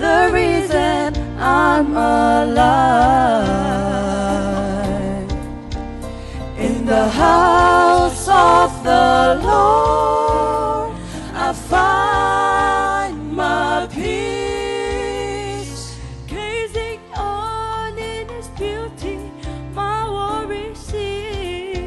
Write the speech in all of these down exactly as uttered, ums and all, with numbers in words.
The reason I'm alive. In the house of the Lord, I find my peace. Gazing on in his beauty, my worry cease.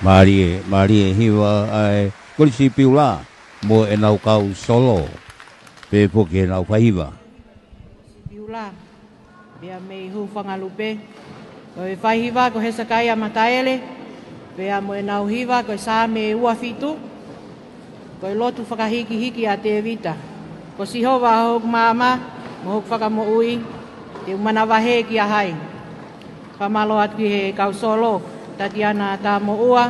Mālie, mālie hiva ʻa e Kolisi Piula mo ʻenau kau solo. Pea foki ʻenau faihiva. Piula, pea mei Hūfangalupe. Ko e faihiva ko Hesekaia Mataele, pea mo ʻenau hiva ko e Saame ua fitu. Ko e lotu fakahikihiki ʻa Tēvita. Ko Sihova hoku maama, mo hoku fakamoʻui, te u manavahē kia hai? Fakamālō atu ki he kau solo, Tatiana Tamoʻua,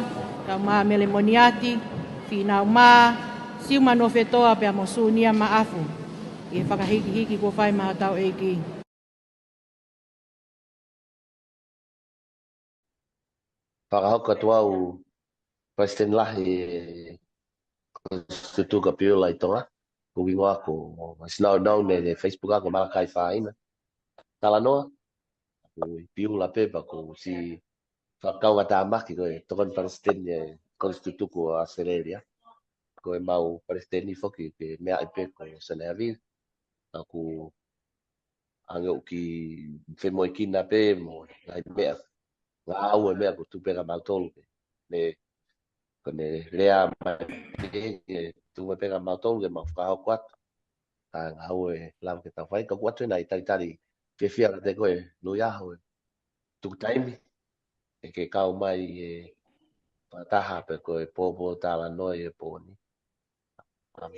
Taumā Mele Moniati, Fīnau Mā, Siuma Nofetoa pea mo Sūnia Maʻafu. ʻI he fakahikihiki kuo fai maʻa hotau ʻEiki. Fakahoko atu au Palesiteni Lahi Kolisi Tutuku ʻa Piula ʻi Tonga. Ko e hingoa ko, as now known ʻi he Facebook ko Malakai Fāina. Talanoa, ko e Piula pē pea ko siʻi fakakaungatāmaki ko e tokoni palesiteni ʻa e Kolisi Tutuku ʻo ʻAositelēlia. Ko ʻemau palesiteni foki ke meaʻi pē ko Sene Havili. ʻOku hangē ʻoku femoʻuekina pē mo e ngaahi meʻa, ngāue meʻa ko e tuʻu pē kia mautolu pē. Ne, ko ʻene lea mai pē, ke tuʻu mai pē kia mautolu ke mau fakahoko atu ʻa e ngāue ʻe lava ke tau fai. Ka ʻoku ʻoatu ʻena ʻi he talitali fiefia kiate koe Nuiaho, ʻe tuku taimi ʻe ke kau mai ʻi he fakataha pe ko e pōpōtalanoa ʻi he pō ni. Um,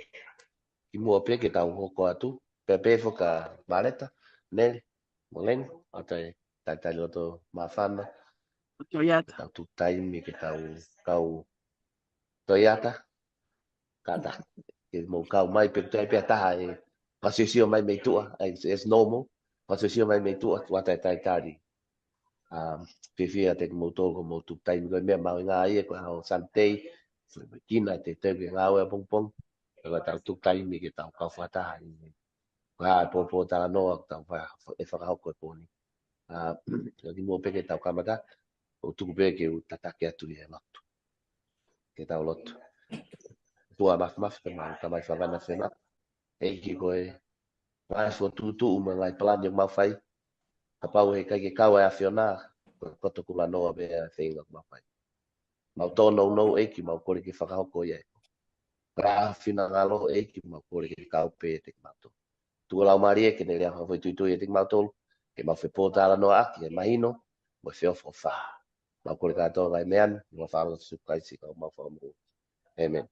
kimuʻa pē ke tau hoko atu, pea pehē foki kia Maleta, Neli, mo Leni, ʻoatu e talitali loto māfana. Toiata. Tau tuku taimi ke tau kau Toiata, kātaki. Ke mou kau mai pē, ʻoku toe ʻi ai pē ha taha ʻe fakasiosio mai mei tuʻa, as, as normal, fakasiosio mai mei tuʻa, ʻoatu e talitali. Um, fiefia kiate kimoutolu ko hoʻomou tuku taimi, ko e meʻa mahuʻinga ia ko e ʻaho Sunday, femoʻuekina ʻa e teuteu ki he ngāue ʻapongipongi, pea ko ʻetau tuku taimi ke tau kau fakataha ʻi he, ko e hā e pōpōtalanoa ʻoku tau fa-, ʻe fakahoko he pō ni. Uh, kimuʻa pē ke tau kamata, ʻoku tuku pē ke u tataki atu ʻi he lotu. Ke tau lotu. ʻOtua Māfimafi, ko ʻemau Tamai Fakafanafana. ʻEiki, ko e ngaahi fokotuʻutuʻu mo e ngaahi palani ʻoku mau fai, kapau he ʻikai ke kau ʻa e ʻAfiona, ko e koto kulanoa pē ʻa e feinga ʻoku mau fai. Mau tōnounou ʻEiki, mau kole ke fakahoko ia ʻe koe. Ko e finangalo ʻEiki, mau kole ke kau pē ʻiate kimautolu. Tuku ho Laumālie ke ne lea fakafoʻituitui ʻiate kimautolu, ke mau fepōtalanoaʻaki ʻi he mahino mo e feʻofoʻofa. Mau kole kātoa e ngaahi meʻa ni, ʻi he huafa ʻo Sīsū Kalaisi ko homau Fakamoʻui. ʻĒmeni.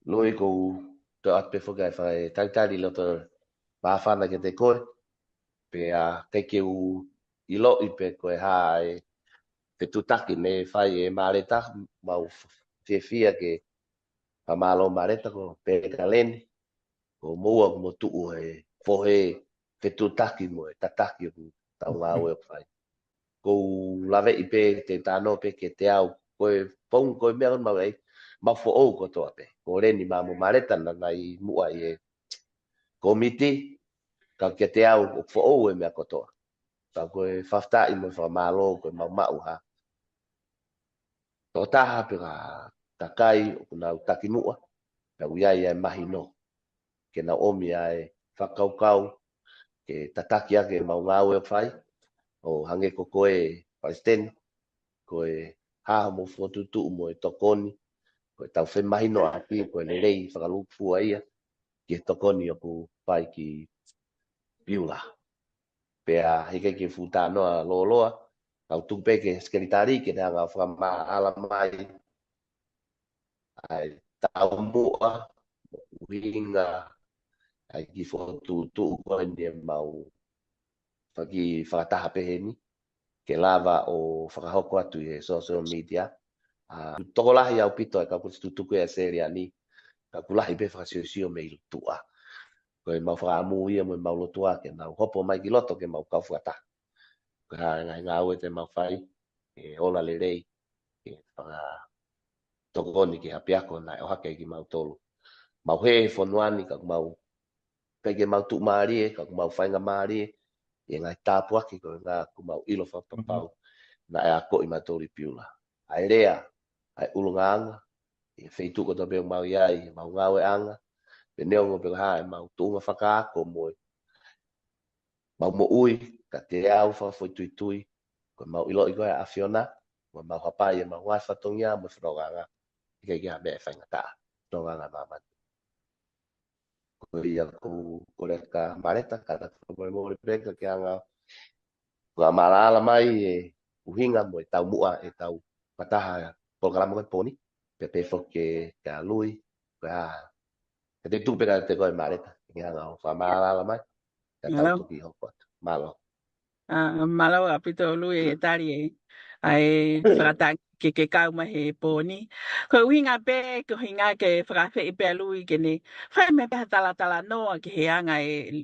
Loi, ʻoku ou toe ʻoatu pē foki ʻa e fai talitali loto māfana kiate koe, pea ʻikai ke u ʻiloʻi pe ko e hā e fetuʻutaki ne fai ʻe Maleta, mau fiefia ke fakamālō Maleta ko Pekaleni, ko moua mo tuʻu e fohe fetuʻutaki mo e tataki ʻoku tau ngāue ʻoku fai. Ko u laveʻi pē te tano pē ke te au, ko e pong, ko e meʻa ʻoku mau ai, mau foʻou kotoa pē. Ko Leni mo Maleta naʻa nai muʻa ʻi he komiti, ka ke te au ʻoku foʻou e meʻa kotoa. Ka ko e fakafetaʻi mo e fakamālō, ko e mau maʻu ha tokotaha pe ko ha kakai ʻoku nau taki muʻa, pea ʻoku ʻi ai e mahino ke nau ʻomi ʻa e fakakaukau ke tataki ʻaki ʻemau ngāue ʻoku fai, ʻo hangē ko koe Palesiteni, ko e hā hoʻomou fokotuʻutuʻu mo e tokoni, ko ʻetau femahinoʻaki, ko e lelei fakalūkufua ia ki he tokoni ʻoku fai ki Piula. Pea heʻikai ke fuʻu talanoa lōloa, kau tuku pē ki he Sekelitali ke ne hanga ʻo fakamaʻala mai ʻa e taumuʻa, ʻuhinga ʻa e kiʻi fokotuʻutuʻu ko eni ʻemau faki fakataha pehē ni, ke lava ʻo fakahoko atu ʻi he social media. ʻA, tokolahi ʻaupito e kau kolisi tutuku ʻi ʻAositelēlia ni, ka ʻoku lahi pē fakasiosio mei tuʻa. Ko ʻemau fakaʻamu ia mo ʻemau lotua ke nau hopo mai ki loto ke mau kau fakataha. Ko e hā e ngaahi ngāue te mau fai, ke ola lelei, ke fakatokoni ki he ʻapiako naʻe ʻohake kimautolu. Mau hē he fonua ni ka ʻoku mau, ʻikai ke mau tuʻumālie, ka ʻoku mau faingamālie ʻi he ngaahi tāpuaki ko e ngaahi ʻoku mau ʻilo fakapapau naʻe akoʻi mautolu ʻi Piula. ʻA e lea, ʻa e ʻulungaanga, ʻi he feituʻu kotoa pē ʻoku mau ʻi ai, ʻemau ngāueʻanga, pe neongo pe ko e hā ʻemau tuʻunga fakaako mo e mau moʻui, ka te au fakafoʻituitui, ko ʻemau ʻiloʻi ko e ʻAfiona, mo ʻemau hapai ʻemau ngaahi fatongia mo e fonongaʻanga, ʻikai ke ha meʻa ʻe faingataʻa, fonongaʻanga māmani. Ko ia ko u kole kia Maleta, ka ta fakamolemole pē ka ke hanga ʻo fakamālō mai e ʻuhinga mo e taumuʻa ʻetau fakataha polokalama ko e pō ni, pea pehē foki kia Lui, ko e hā, ka te tuku pē kiate koe Maleta, ke hanga ʻo fakamālō mai, ka tau toki hoko atu. Mālō. ʻA, mālō ʻaupito Lui e tali e, ʻa e fakatangi ke ke kau mai he pō ni. Ko e ʻuhinga pē, ko e ʻuhinga ke fakaafeʻi pē ʻa Lui ke ne fai mai pē ha talatalanoa ki he anga e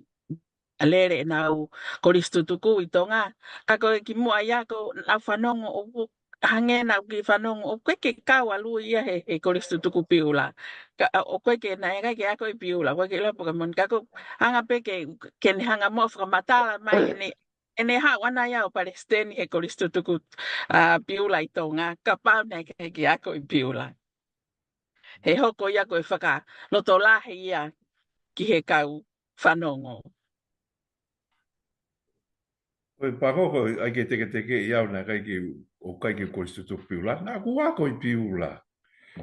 lele ʻenau kolisi tutuku ʻi Tonga. Ka ko e kimuʻa ia ko ʻenau fanongo ʻoku hangē naʻa ku kiʻi fanongo ʻoku ʻikai ke kau ʻa Lui ia he, he kolisi tutuku Piula. Ka, ʻoku ʻikai ke naʻe ʻikai ke ako ʻi Piula, ʻoku ʻikai ke ʻilo pē ka moʻoni ka ko e hanga pē ke, ke ne hanga muʻa ʻo fakamatala mai ʻene, ʻene haʻu ʻana ia ʻo palesiteni he kolisi tutuku, ʻa, Piula ʻi Tonga, kapau naʻe ʻikai ke ako ʻi Piula. He hoko ia ko e fakalotolahi ia ki he kau fanongo. Ko e pako ko e ʻai ke teketeke ʻi au naʻe ʻikai ke, ʻoku ʻikai ke u kolisi tutuku Piula. Naʻa ku ako ʻi Piula.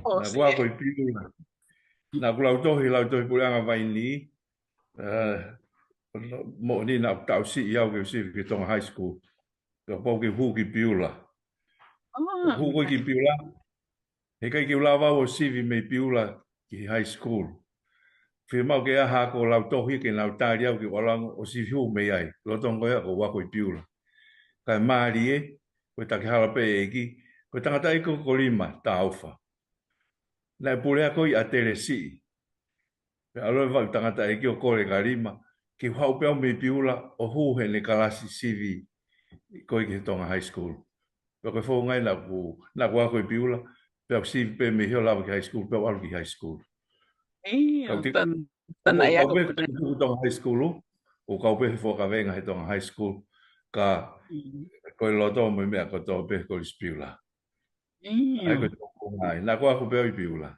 ʻO Naʻa ku ako ʻi Piula. Naʻa ku lautohi, lautohi Puleʻanga Vainī. ʻE, moʻoni naʻa ku taʻu siʻi au ke u sivi ki Tonga High School. Kapau ke u hū ki Piula. ʻO hū ko ē ki Piula. Heʻikai ke u lava au ʻo sivi mei Piula ki he high school. Fiemaʻu ke ʻai haʻaku lautohi ke nau tali au ki ʻolunga ʻo sivi hū mei ai. Lolotonga ko ia ʻoku ou ako ʻi Piula. Kae mālie, ko e taki hala pē ʻEiki, ko e tangataʻeiki ko Kolima Taufa. Naʻe puleako ʻi ʻAtelesiʻi. Pea ʻalu e vaʻu tangataʻeiki ʻo kole kia Lima, ke u haʻu pē au mei Piula ʻo hū heʻene kalasi sivi ko ē ki he Tonga High School. Pea ko e founga ia naʻa ku, naʻa ku ako ʻi Piula, pea u sivi pē mei he ʻo lava ki high school, pea u ʻalu ki high school. ʻIo, Kau te- tan-, tana ia Kau ko pē Piula. Ki Tonga High School, ʻo kau pē he fakakavenga he Tonga High School, ka Mm. ko e loto mo e meʻa kotoa pē kolisi Piula. ʻIo. ʻAi ko e toko ngai, naʻa ku ako pē au ʻi Piula.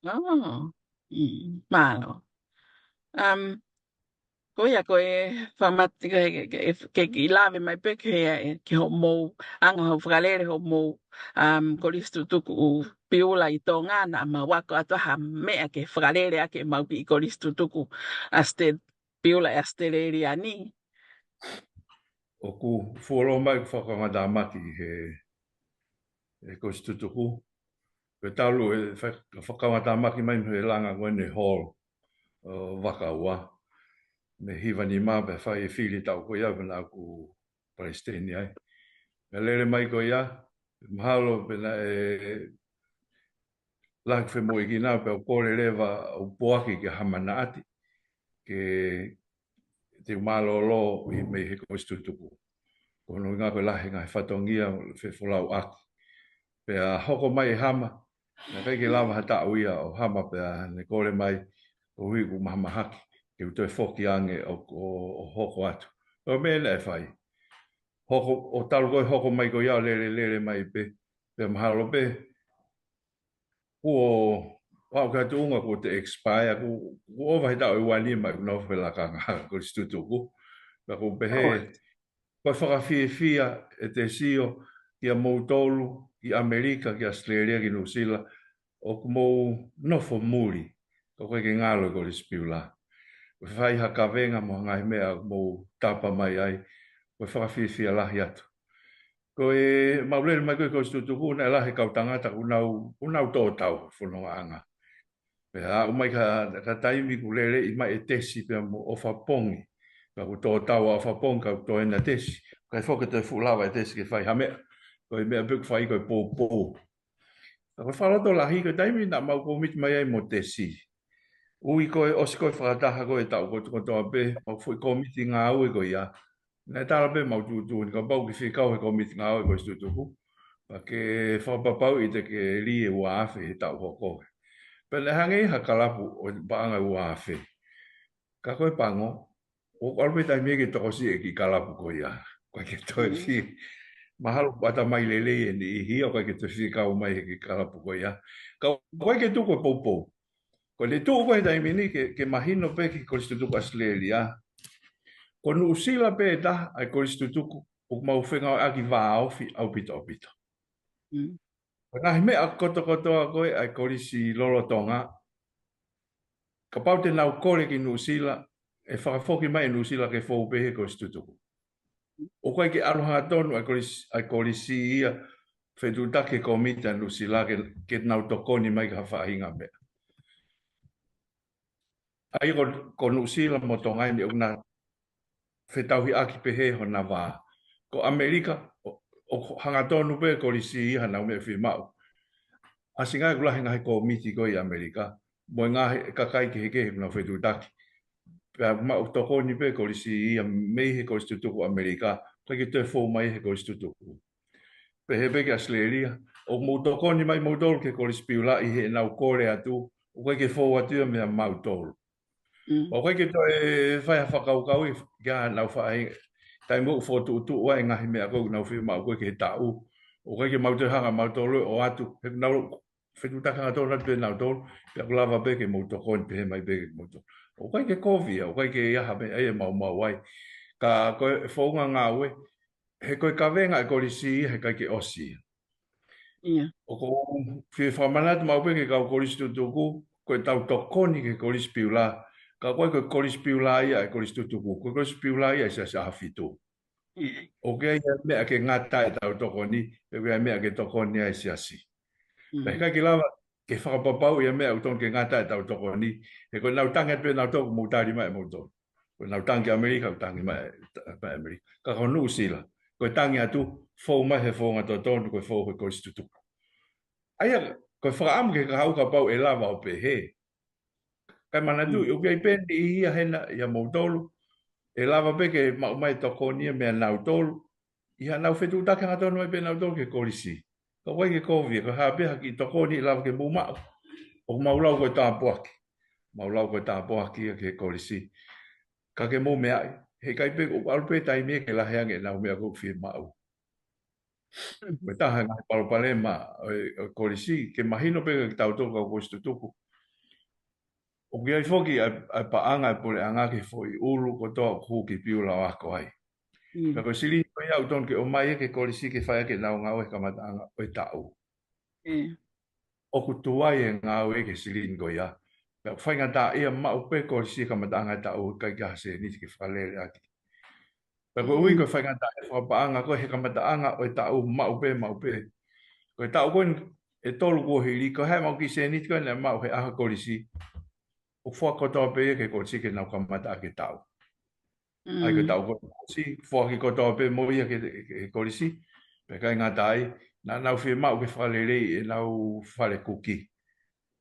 ʻO, mm, mālō. Um, ko ia ko e fakamate-, ke, ke, ke, ke, ke lave mai pē ke, ke hoʻomou anga hoʻo fakalele hoʻomou, um, kolisi tutuku ʻi Piula ʻi Tonga naʻa mau ako atu ha meʻa ke fakalele ʻaki ʻemau kiʻi kolisi tutuku ʻAosite-, Piula ʻi ʻAositelēlia ni. ʻOku fuoloa mai ʻeku fakakaungātāmaki he, he kolisi tutuku. Ko e talu e fa-, fakakaungātāmaki mai mei he langa ko eni Hall, ʻo Vakaua. Mei he hiva nima pea fai e fili taʻu ko ia pea naʻa ku palesiteni ai. Pea lele mai ko ia, mahalo pē naʻe lahi femoʻuekina pea u kole leva ʻo poaki kia Hama Naʻati ke te u mālōlō ʻi mei he Kolisi Tutuku. Ko hono ʻuhinga ko e lahi e ngaahi fatongia fefolauʻaki. Pea hoko mai ʻe Hama, naʻe ʻikai ke lava ha taʻu ia ʻo Hama pea ne kole mai, koeʻuhi ʻoku mahamahaki ke u toe foki ange ʻo, ʻo, ʻo hoko atu. Ko e meʻa naʻe fai. Hoko, ʻo talu ko e hoko mai ko ia ʻo lele, lele mai pē, pea mahalo pē kuo, ʻo aʻu ki ha tuʻunga kuo te expire, kuo, kuo ova he taʻu ʻe ua nima ʻeku nofo he lakanga Kolisi Tutuku. Pea ʻoku ou pehē, ko e fakafiefia ʻe te sio kia moutolu, ki ʻAmelika, ki ʻAositelēlia, ki Nuʻusila, ʻoku mou nofo muli, ka ʻoku ʻikai ke ngalo e Kolisi Piula. Ko e fai ha kavenga mo e ngaahi meʻa ʻoku mou tapa mai ai, ko e fakafiefia lahi atu. Ko e mau lele mai ko ē Kolisi Tutuku, naʻe lahi e kau tangata ʻoku nau, ʻoku nau tō tau fonongaʻanga. Pea aʻu mai ki ha, ki ha taimi kuo lele mai ʻe Tesi pea mo ʻOfa Pongi. Pea kuo tō tau ʻa ʻOfa Pongi ka kuo toe ʻena Tesi. ʻIkai foki toe fuʻu lava ʻe Tesi ke fai ha meʻa. Ko e meʻa pē ʻoku fai ko e poupou. Ka ko e fakalotolahi ko e taimi naʻa mau kōmiti mai ai mo Tesi. ʻUhi ko e ʻosi ko e fakataha ko e taʻu kotoa pē, mau foʻi kōmiti ngāue ko ia. Naʻe tala pē mau tuʻutuʻuni kapau ʻoku ke fie kau he kōmiti ngāue Kolisi Tutuku, pea ke fakapapauʻi te ke lī e ua afe he taʻu hoko. Pea naʻe hangē ha kalapu ʻo e paʻanga ua afe. Ka ko e pango, ʻoku ʻalu pē taimi ke tokosiʻi e kiʻi kalapu ko ia. ʻOku ʻikai ke toe fie. Mahalo ʻoku ʻatamai lelei e niʻihi ia, ʻoku ʻikai ke toe fie kau mai he kiʻi kalapu ko ia. Ka ʻoku ʻikai ke tuku e poupou. Ko e tuʻu ko ē he taimi ni ke, ke mahino pē ki he Kolisi Tutuku ʻAositelēlia. Ko Nuʻusila pē ʻe taha ʻa e Kolisi Tutuku ʻoku mau fengāueʻaki vāofi ʻaupito ʻaupito. Ko e ngaahi meʻa kotokotoa ko ē ʻa e kolisi lolotonga, kapau te nau kole ki Nuʻusila, ʻe fakafoki mai ʻe Nuʻusila ke fou pē he Kolisi Tutuku. ʻOku ʻikai ke ʻalu hangatonu ʻa e kolisi, ʻa e kolisi ia, fetuʻutaki he kōmiti ʻa Nuʻusila ke, ke nau tokoni mai ki ha faʻahinga meʻa. ʻA ia ko, ko Nuʻusila mo Tonga eni ʻoku na fetauhiʻaki pehē hona vā. Ko ʻAmelika, ʻo, ʻoku hangatonu pē kolisi ia hanau meʻa fiemaʻu. ʻAsi ngaahi ʻoku lahi ngaahi kōmiti ko ē ʻi ʻAmelika, mo e ngaahi kakai kehekehe ʻoku nau fetuʻutaki. Pea maʻu tokoni pē kolisi ia mei he Kolisi Tutuku ʻAmelika, ʻikai ke toe fou mai he Kolisi Tutuku. Pehē pē ki ʻAositelēlia, ʻoku mou tokoni mai moutolu ki he Kolisi Piula ʻi heʻenau kole atu, ʻoku ʻikai ke fou atu ia meia mautolu. ʻOku ʻikai ke toe fai ha fakakaukau ia ki heʻenau faʻahinga. Taimi ʻoku fokotuʻutuʻu ai e ngaahi meʻa ko ē ʻoku nau fiemaʻu ko ē ki he taʻu. ʻOku ʻikai ke mau toe hanga mautolu ʻo ʻoatu, he ʻoku nau fetuʻutaki hangatonu atu pē nautolu, pea ʻoku lava pē ke mou tokoni pehē mai pē ke mou tokoni. ʻOku ʻikai ke kovi ia, ʻoku ʻikai ke ʻi ai ha meʻa ia ʻe maumau ai. Ka ko e founga ngāue, he ko e kavenga e kolisi ia, he ʻikai ke ʻosi ia. ʻOku ou fie fakamanatu maʻu pē ki he kau Kolisi Tutuku, ko ʻetau tokoni ki he Kolisi Piula, ka ʻoku ʻikai ko e Kolisi Piula ia e Kolisi Tutuku, ko e Kolisi Piula ia e Siasi ʻAhofitu. ʻOku ʻi ai e meʻa ke ngata ʻetau tokoni, pe ʻoku ʻi ai e meʻa ke tokoni ai e Siasi. Pea he ʻikai ke lava ke fakapapauʻi e meʻa ʻoku totonu ke ngata ʻetau tokoni, he ko ʻenau tangi atu pē nautolu ʻoku mou tali mai ʻe moutolu. Ko ʻenau tangi ki ʻAmelika, ʻoku tangi mai, mai ʻAmelika. Ka ko Nuʻusila, ko e tangi atu, fou mai he founga totonu, ko e fou he Kolisi Tutuku. ʻA ia, ko e fakaʻamu ke kahaʻu kapau ʻe lava ʻo pehē. Kae manatuʻi, ʻoku ʻi ai pē niʻihi ia hena ʻia moutolu, ʻe lava pē ke maʻu mai tokoni ia meia nautolu, ʻi haʻanau fetuʻutaki hangatonu ai pē nautolu ki he kolisi. Ka ʻoku ʻikai ke kovi, ko e hā pē ha kiʻi tokoni ʻe lava ke mou maʻu. ʻOku mau lau ko e tāpuaki. Mau lau ko e tāpuaki ia ki he kolisi. Ka ke mou meaʻi, he ʻikai pē, ʻoku ʻalu pē taimi ia ke lahi ange ʻenau meʻa ʻoku fiemaʻu. Ko e taha e ngaahi palopalema ʻo e, ʻo e kolisi, ke mahino pē kia kitautolu kau Kolisi Tutuku. ʻOku ʻi ai foki ʻa e, ʻa e paʻanga e puleʻanga ki he foʻi ʻulu kotoa ʻoku hū ki Piula ʻo ako ai. Ka ko e silini ko ia ʻoku totonu ke ʻomai ia ki he kolisi ke fai ʻaki ʻenau ngāue he kamataʻanga ʻo e taʻu. ʻOku tuai e ngāue ki he silini ko ia. Pea ʻoku faingataʻaʻia maʻu pē kolisi he kamataʻanga e taʻu, ʻikai ke ʻi ai ha sēniti ke fakalele ʻaki. Pea koeʻuhi ko e faingataʻaʻia e fakapaʻanga ko ē he kamataʻanga ʻo e taʻu maʻu pē, maʻu pē. Ko e taʻu ko eni ʻe tolu kuo hili, ko e hā e maʻu kiʻi sēniti ko ē naʻe maʻu he ʻaho e kolisi, ʻoku foaki kotoa pē ia ki he kolisi ke nau kamata ʻaki e taʻu. ʻA ia ko e taʻu ko ē ʻosi, foaki kotoa pē mo ia ki he, ki he kolisi. Pea ʻikai ngata ai, naʻa nau fiemaʻu ke fakaleleiʻi ʻenau fale kuki.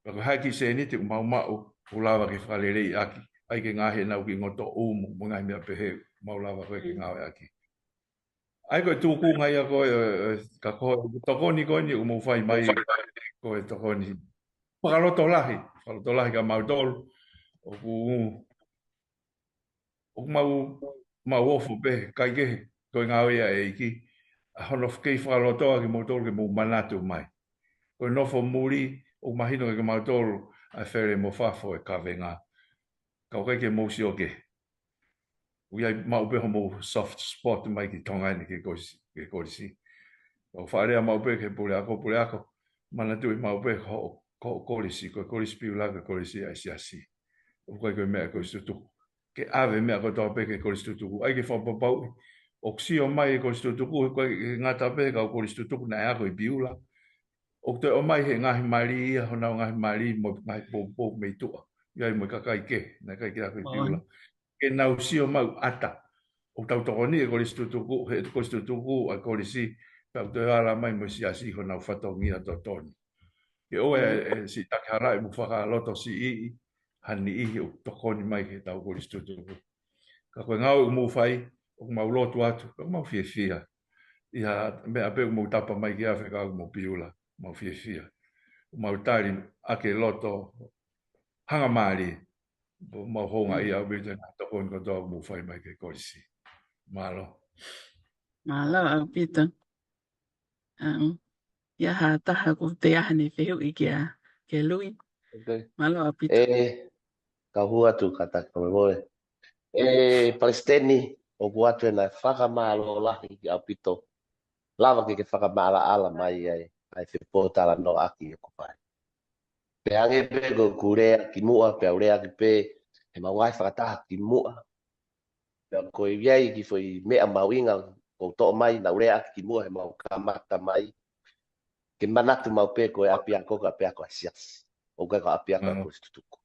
Pea ko e hā e kiʻi sēniti ʻoku mau maʻu ʻoku lava ke fakaleleiʻaki, ʻai ke ngaohi ʻenau kiʻi ngotoʻumu mo e ngaahi meʻa pehē ʻoku mau lava ko ē ke ngāueʻaki. ʻA ia ko e tūkunga ia ko ē, ē, ka ko e tokoni ko eni ʻoku mou fai mai, ko e tokoni fakalotolahi, fakalotolahi kia mautolu, ʻoku, ʻoku mau, mau ofo pē, kaikehe, ko e ngāue ia ʻa e ʻEiki, ʻa hono kei fakalotoa kimoutolu ke mou manatu mai. Ko e nofo muli, ʻoku mahino kia mautolu, ʻa e fele mo fafo e kavenga. Ka ʻoku ʻikai ke mou sio kehe. ʻOku ʻi ai maʻu pē hoʻomou soft spot mai ki Tonga ni ki he kolisi, ki he kolisi. ʻOku faʻa lea maʻu pē ki he puleako, puleako. Manatuʻi maʻu pē ko, ko e kolisi, ko e kolisi Piula, ko e kolisi ʻa e siasi. ʻOku ʻikai ko e meʻa e kolisi tutuku. Ke ʻave meʻa kotoa pē ki he kolisi tutuku. ʻAi ke fakapapauʻi. ʻOku sio mai e kolisi tutuku, he ʻoku ʻikai ngata pē kau kolisi tutuku naʻe ako ʻi Piula. ʻOku toe ʻomai he ngaahi mali ia, honau ngaahi mali mo e ngaahi poupou mei tuʻa. ʻI ai mo e kakai kehe, naʻe ʻikai ke ako ʻi Piula. Ke nau sio maʻu ʻata. ʻOku tau tokoni e kolisi tutuku, he kolisi tutuku, ʻa e kolisi, tau toe ala mai mo e siasi honau fatongia totonu. Ke ʻoua ʻe, ʻe siʻi takihalaʻi mo fakalotosiʻi, ha niʻihi ʻoku tokoni mai ki heʻetau kolisi tutuku. Ka ko e ngāue ʻoku mou fai, ʻoku mau lotu atu, ʻoku mau fiefia. ʻI ha meʻa pē ʻoku mou tapa mai ki ai fekau mo Piula, mau fiefia. ʻOku mau tali ʻaki e loto hangamālie. ʻOku mau houngaʻia ʻaupito he ngaahi tokoni kotoa ʻoku mou fai mai ki he kolisi. Mālō. Mālō ʻaupito. ʻA, ia ha taha ʻoku toe ʻai haʻane fehuʻi kia, kia Lui. Ok. Mālō ʻaupito. ʻE, ka u hū atu kātaki ka me mole. ʻE, Palesiteni, ʻoku ʻoatu ʻena fakamālō lahi ʻaupito. Lava ke ke fakamaʻalaʻala mai ai, ʻa e fepōtalanoaʻaki ʻoku fai. Pea hangē pē ko ʻeku lea kimuʻa, pea u leaʻaki pē, heʻemau ngaahi fakataha kimuʻa. Pea ko e ʻi ai e kiʻi foʻi meʻa mahuʻinga ʻoku ou toʻo mai, naʻa ku leaʻaki kimuʻa heʻemau kamata mai. Ke manatu maʻu pē ko e ʻapiako, ko e ʻapiako ʻa e siasi. ʻOku ʻikai ko e ʻapiako ʻa e kolisi tutuku.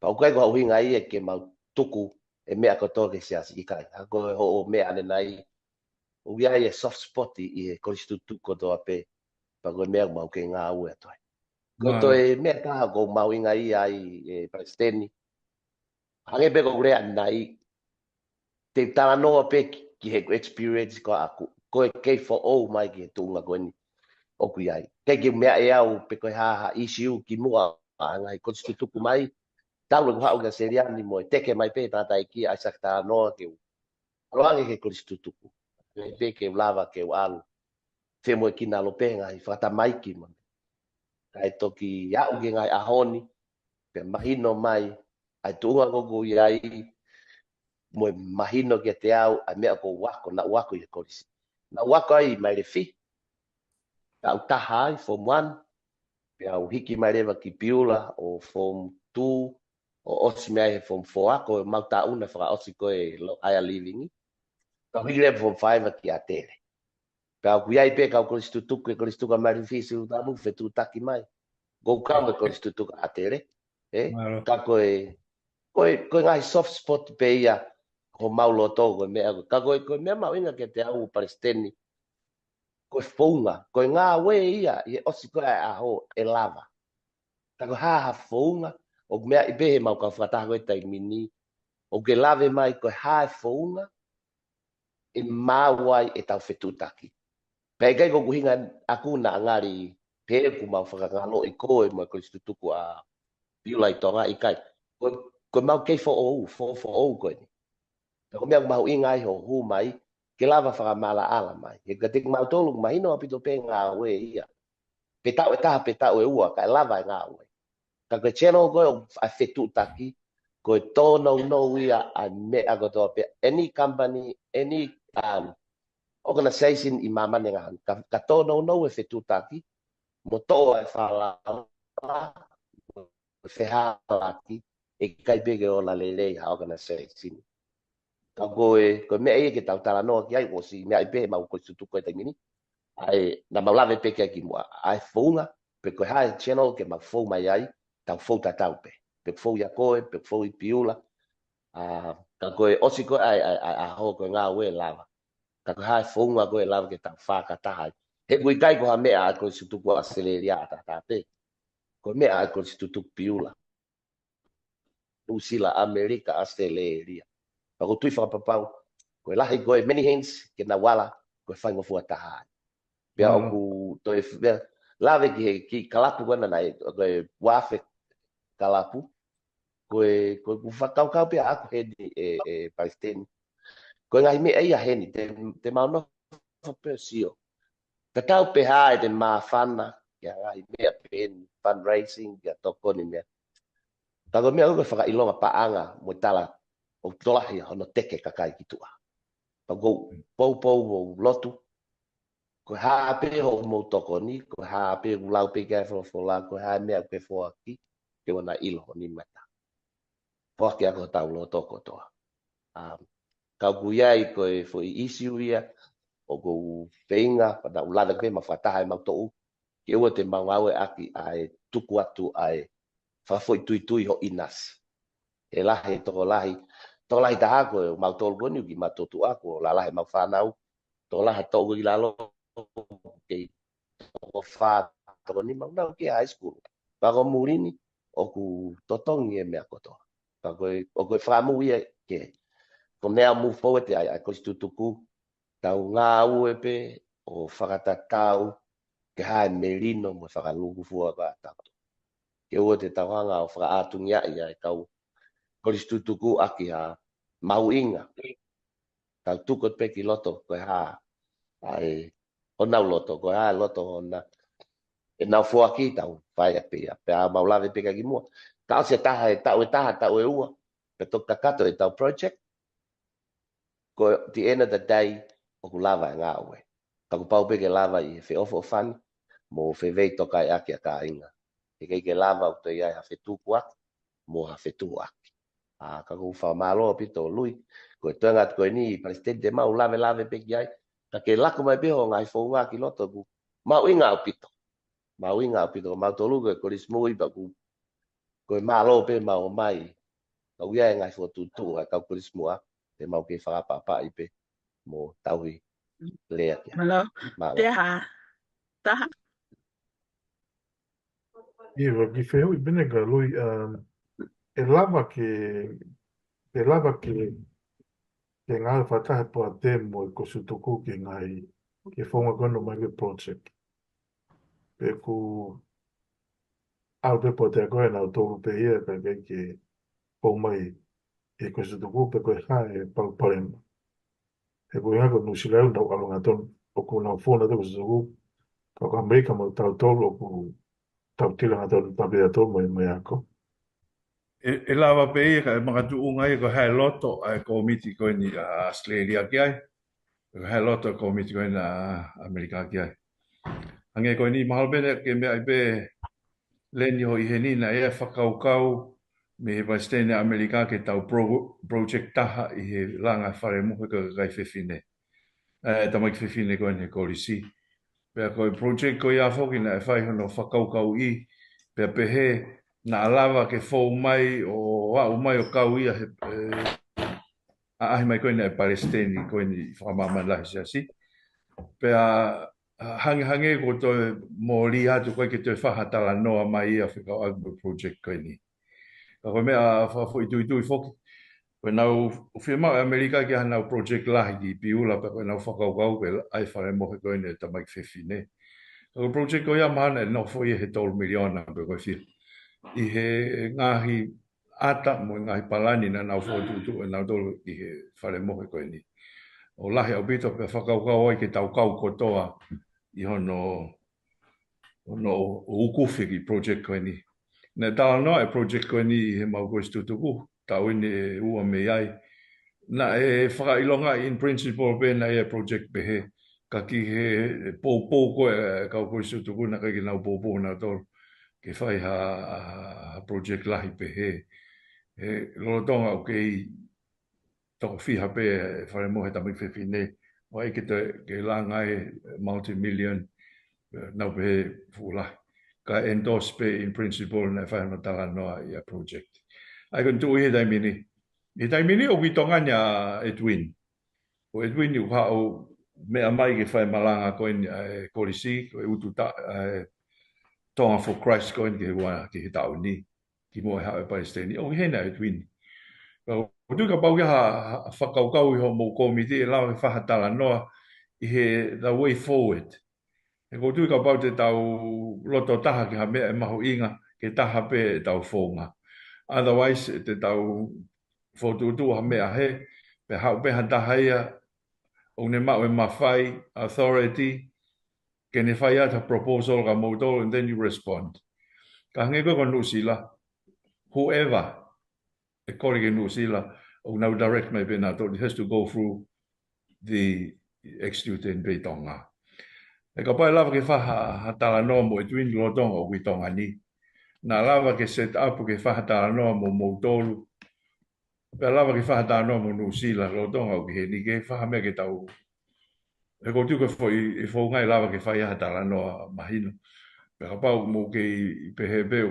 Pea ʻoku ʻikai ko ha ʻuhinga ia ke mau tuku e meʻa kotoa ki he siasi, ʻikai. Ka ko e hoʻo meʻa ʻanenai, ʻoku ʻi ai e soft spot ʻi he kolisi tutuku kotoa pē. Pea ko e meʻa ʻoku mau kei ngāue atu ai. Ko e toe meʻa taha ʻoku mahuʻinga ia ai ʻe Palesiteni. Hangē pē ko ʻeku lea ʻanenai, te u talanoa pē ki, ki heʻeku experience ko ʻaʻaku. Ko e kei foʻou mai ki he tuʻunga ko eni ʻoku ʻi ai. ʻIkai ke u meaʻi au pe ko e hā ha issue kimuʻa ʻa e ngaahi kolisi tutuku mai. Talu ʻeku haʻu kia Seliani mo e teke mai pē tangataʻeiki ʻa e saka talanoa ke u ʻalu ange ki he kolisi tutuku. Pea pē ke u lava ke u ʻalu. Femoʻuekina ʻalu pē ngaahi fakatamaiki mo. Kae toki aʻu ki he ngaahi ʻaho ni, pea mahino mai, ʻa e tuʻunga ko ʻeku ʻi ai, mo e mahino kiate au, ʻa e meʻa ʻoku ou ako, naʻa ku ako ʻi he kolisi. Naʻa ku ako ai ʻi Mailefi, naʻa ku taha ai, form one, pea u hiki mai leva ki Piula, ʻo form two, ʻo ʻosi mei ai he form four, ko ʻemau taʻu na fakaʻosi ko ē lo-, higher living. Ka u hiki leva form five ki ʻAtele. Pea ʻoku ʻi ai pē kau kolisi tutuku, e kolisi tutuku ʻa Mailefi, Silutamu, fetuʻutaki mai. Ko u kau mo e kolisi tutuku ʻa ʻAtele, ē? Ka ko e, ko e, ko e ngaahi soft spot pē ia, homau loto, ko e meʻa, ka ko e, ko e meʻa mahuʻinga kiate au Palesiteni, ko e founga, ko e ngāue ia, ʻi he ʻosi ko ē ʻa e ʻaho ʻe lava. Ka ko e hā ha founga, ʻoku meaʻi pē heʻemau kau fakataha ko ē taimi ni, ʻoku ke lave mai ko e hā e founga, ʻe maau ai ʻetau fetuʻutaki. Pea ʻikai ko ʻeku ʻuhinga ʻaku naʻa ngali pē ʻoku mau fakangaloʻi koe mo e kolisi tutuku ʻa Piula ʻi Tonga, ʻikai. Ko, ko ʻemau kei foʻou, fo-, foʻou ko eni. Pea ko e meʻa ʻoku mahuʻinga ai hoʻo hū mai, ke lava fakamaʻalaʻala mai. He kiate kimautolu, mahino ʻaupito pē ngāue ia. Pe taʻu ʻe taha, pe taʻu ʻe ua, kae lava e ngāue. Ka ko e channel ko ē ʻo e fetuʻutaki, ko e tōnounou ia ʻa e meʻa kotoa pē, any company, any, um, organization ʻi māmani ngaahi, ka, ka tōnounou e fetuʻutaki, mo toʻo ʻa e falala, mo e fehālaaki, ʻe ʻikai pē ke ola lelei ha organization. Ka ko e, ko e meʻa ia ke tau talanoa ki ai, ʻosi meaʻi pē heʻemau kolisi tutuku ʻi he taimi ni. ʻA ia, naʻa mau lave pē ki ai kimuʻa. ʻA e founga, pe ko e hā e channel ke mau fou mai ai, tau fou tatau pē. Pe fou ʻia koe, pe fou ʻi Piula. ʻA, ka ko e ʻosi ko ē ʻa e, ʻa e, ʻa e, ʻa e ʻaho ko ē ngāue ʻe lava. Ka ko e hā e founga ko ē ʻe lava ke tau fakataha ai. He ʻoku ʻikai ko ha meʻa ʻa e Kolisi Tutuku ʻAositelēlia ʻataʻatā pē. Ko e meʻa ʻa e Kolisi Tutuku Piula. Nuʻusila, ʻAmelika, ʻAositelēlia. Pea ʻoku ou tui fakapapau, ko e lahi ko e many hands ke nau ala, ko e faingofua taha ai. Pea ʻoku toe f-, pea lave ki he kiʻi kalapu ko ena naʻe, ko e ua afe kalapu. Ko e, ko ʻeku fakakaukau pē ʻaʻaku heni ʻe, ʻe Palesiteni. Ko e ngaahi meʻa ia heni, te, te mau nofo pē ʻo sio. Tatau pē hā ʻete māfana, ki he ngaahi meʻa peheni, fundraising, ki ha tokoni meʻa. Ka ko e meʻa ko e fakaʻilonga paʻanga, mo e tala, ʻoku tokolahi hono teke kakai ki tuʻa. Pea ʻoku ou poupou ʻo lotu, ko e hā pē hoʻomou tokoni, ko e hā pē ʻoku lau pē ki ai e folofola, ko e hā e meʻa ʻoku ke foaki, ke ʻoua naʻa ʻilo ho nima ʻe taha. Foaki ʻaki hotau loto kotoa. Um, ka ʻoku ʻi ai ko e foʻi issue ia, ʻoku ou feinga, pea naʻa ku lave pē mo e fakataha ʻemau toʻu, ke ʻoua te mau ngāueʻaki ʻa e tuku atu ʻa e fakafoʻituitui ho ʻinasi. ʻE lahi, tokolahi, tokolahi taha ko e mautolu ko eni ʻoku kiʻi matuʻotuʻa, kuo lalahi ʻemau fānau, tokolahi ha toʻu ko ē ki lalo, kei toko fā, toko nima, nau ki high school. Pea ko e muli ni, ʻoku totongi e meʻa kotoa. Pea ko e, ʻoku ou fakamui ia ke, ko e meʻa move forward ʻa e, ʻa e Kolisi Tutuku, tau ngāue pē ʻo fakatatau ki he melino mo e fakalūkufua ʻa tautolu. Ke ʻoua te tau hanga ʻo fakaʻātungiaʻi ʻa e kau Kolisi Tutuku ʻaki ha mahuʻinga. Tau tuku pē ki loto, ko e hā, ʻa e, honau loto, ko e hā e loto hona, ʻenau foaki tau fai ʻa pē ia, pea mau lave pē ki muʻa. Ka ʻosi e taha, e taʻu ʻe taha, taʻu ʻe ua, pea toki kakato ʻetau project, ko e the end of the day, ʻoku lava e ngāue. Ka kuo pau pē ke lava ʻi he feʻofoʻofani, mo feveitokaiʻaki ʻa kāinga. ʻIkai ke lava ʻo toe ʻi ai ha fetukuaki, mo ha fetukuaki. ʻA, ka ʻoku ou fakamālō ʻaupito Lui, ko e toenga atu ko eni, Palesiteni, te mau lavelave pē ki ai, ka ke laku mai pē ho ngaahi founga ki loto ʻoku mahuʻinga ʻaupito. Mahuʻinga ʻaupito, ko mautolu ko e Kolisi Mui pea ʻoku, ko e mālō pē mau mai. Ka ʻoku ʻi ai e ngaahi fokotuʻutuʻu ʻa e kau Kolisi Muʻa, te mau kei fakaʻapaʻapaʻi pē mo tauhi lea ki ai. Mālō. Mālō. Te ha, taha. ʻIo, ʻoku ou kiʻi fehuʻi pē eni kia Lui, um, ʻe lava ke, ʻe lava ke, ke ngāue fakataha e Poate mo e Kolisi Tutuku ki he ngaahi, ki he founga ko ena ʻomai ki he project. Pe ʻoku ʻalu pē Poate ko ē ʻo nau tolu pē ia kae ʻikai ke fou mai e Kolisi Tutuku pe ko e hā e palopalema. He ko e ʻuhinga ko Nuʻusila ʻoku nau ʻalu hangatonu, ʻoku nau fou nautolu Kolisi Tutuku, ka ko ʻAmelika mo tautolu ʻoku tau tila hangatonu tape atu mo e, mo e ako. ʻE, ʻe lava pē ia ka ʻe makatuʻunga ia ko e hā e loto ʻa e kōmiti ko eni ʻa ʻAositelēlia ki ai. Ko e hā e loto ʻa e kōmiti ko eni ʻa ʻAmelika ki ai. Hangē ko eni mahalo pē ʻoku ke meaʻi pē Leni, ʻoku ʻi heni naʻe ʻi ai e fakakaukau mei he Palesiteni ʻa ʻAmelika ke tau pro-, project taha ʻi he langa e fale mohe ʻa e kakai fefine. ʻE, tamaiki fefine ko eni he kolisi. Pea ko e project ko ia foki naʻe fai hono fakakaukauʻi, pea pehē naʻa lava ke fou mai ʻo aʻu mai ʻo kau ia he, ʻe, ʻaʻahi mai ko eni ʻa e Palesiteni ko eni fakamāmani lahi siasi. Pea, ʻa, hangehangē kuo toe mōlia atu, ʻikai ke toe fai ha talanoa mai ia fekauʻaki mo e project ko eni. Ka ko e meʻa fakafoʻituitui foki, ko ʻenau fiemaʻu ʻe ʻAmelika ke ʻi ai hanau project lahi ki Piula, pea ko ʻenau fakakaukau ke ʻai e fale mohe ko eni ʻa e tamaiki fefine. Ka ko e project ko ia mahalo naʻe nofo ia he tolu miliona pe ko e fiha. ʻI he ngaahi ʻata mo e ngaahi palani naʻa nau fokotuʻutuʻu ʻe nautolu ʻi he fale mohe ko eni. ʻOku lahi ʻaupito pea fakakaukau ai ke tau kau kotoa ʻi hono, hono ʻo, ʻo ukufi e kiʻi project ko eni. Naʻe talanoa e project ko eni ʻi heʻemau Kolisi Tutuku, taʻu ʻe ua mei ai. Naʻe fakaʻilonga in principle pē naʻe ʻi ai e project pehē. Ka ki he poupou ko ē ʻa e kau Kolisi Tutuku naʻe ʻikai ke nau poupou nautolu ke fai ha, ha project lahi pehē. He lolotonga ʻoku kei toko fiha pē e fale mohe tamaiki fefine, ʻoku ʻikai ke toe, ke langa e multi-million, ʻe, nau pehē fuʻu lahi. Ka endorse pē in principle naʻe fai hono talanoa ʻi he project. ʻA ia ko ʻene tuʻu ʻi he taimi ni. ʻI he taimi ni ʻoku ʻi Tonga ni ʻa Edwin. Ko Edwin ʻoku haʻu meʻa mai ke fai malanga ko eni ʻa e kolisi, ko e utu ta, ʻa e Tonga for Christ ko eni ke ua ki he taʻu ni, kimuʻa he haʻu ʻa e Palesiteni, ʻo hena e tuini. Pea ʻoku ou tui kapau ke ha, ha fakakaukau ʻi hoʻomou kōmiti ʻe lava ke fai ha talanoa ʻi he the way forward. He ʻoku ou tui kapau te tau loto taha ki ha meʻa ʻe mahuʻinga ke taha pē ʻetau founga. Otherwise, te tau fokotuʻutuʻu ha meʻa hē, pea haʻu pē ha taha ia, ʻoku ne maʻu e mafai, authority, ke ne fai atu ha proposal kia moutolu, and then you respond. Ka hangē ko e ko Nuʻusila, whoever ʻe kole ki Nuʻusila, ʻoku nau direct mai pē nautolu, it has to go through the ex-student pē ʻi Tonga. He kapau ʻe lava ke fai ha, ha talanoa mo e tuini lolotonga ʻoku ʻi Tonga ni. Naʻa lava ke set up ke fai ha talanoa mo moutolu. Pea lava ke fai ha talanoa mo Nuʻusila lolotonga ʻoku ʻi heni ke fai ha meʻa ke tau. He ʻoku ou tui ko e foʻi, ʻi he founga ʻe lava ke fai ha talanoa mahino. Pea kapau mou kei pehē pē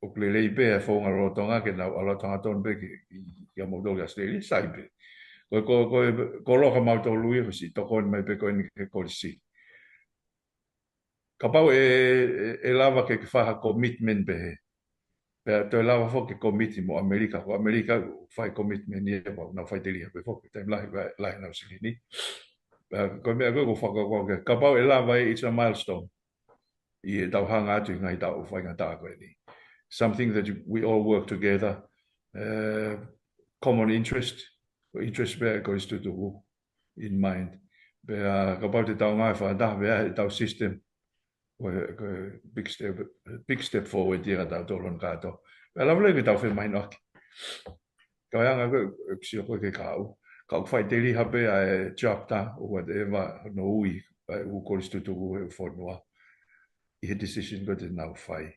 ʻoku lelei pē e founga lolotonga ke nau ʻalu atu hangatonu pē ki, ki, kia moutolu ki ʻAositelēlia, sai pē. Ko, ko, ko, ko loka mautolu ia, ko siʻi tokoni mai pē ko eni ki he kolisi. Kapau ʻe, ʻe, ʻe lava ke, ke fai ha commitment pehē. Pea toe lava foki ke komiti mo ʻAmelika, ko ʻAmelika ʻoku fai commitment ia, pea nau faʻiteliha pē foki, taimi lahi, lahi, lahi ʻenau silini. Pea ko e meʻa ko ē ʻoku ou fakakaukau ki ai, kapau ʻe lava ē, it's a milestone. ʻI heʻetau hanga atu ʻi he ngaahi taʻu faingataʻa ko eni. Something that you, we all work together, uh, common interest, ko e interest pē ʻa e kolisi tutuku in mind. Pea kapau te tau ngāue fakataha pē ʻi heʻetau system, ko e, ko e big step, big step forward ia kia tautolu hono kātoa. Pea lava leva ke tau femahinoʻaki. Ka ʻi he anga ko ē, ʻeku sio ko ē ki he kahaʻu. Ka ʻoku faʻiteliha pē ʻa e chapter or whatever, hono ui, ʻa e ʻū kolisi tutuku he fonua. ʻI he decision ko ē te nau fai.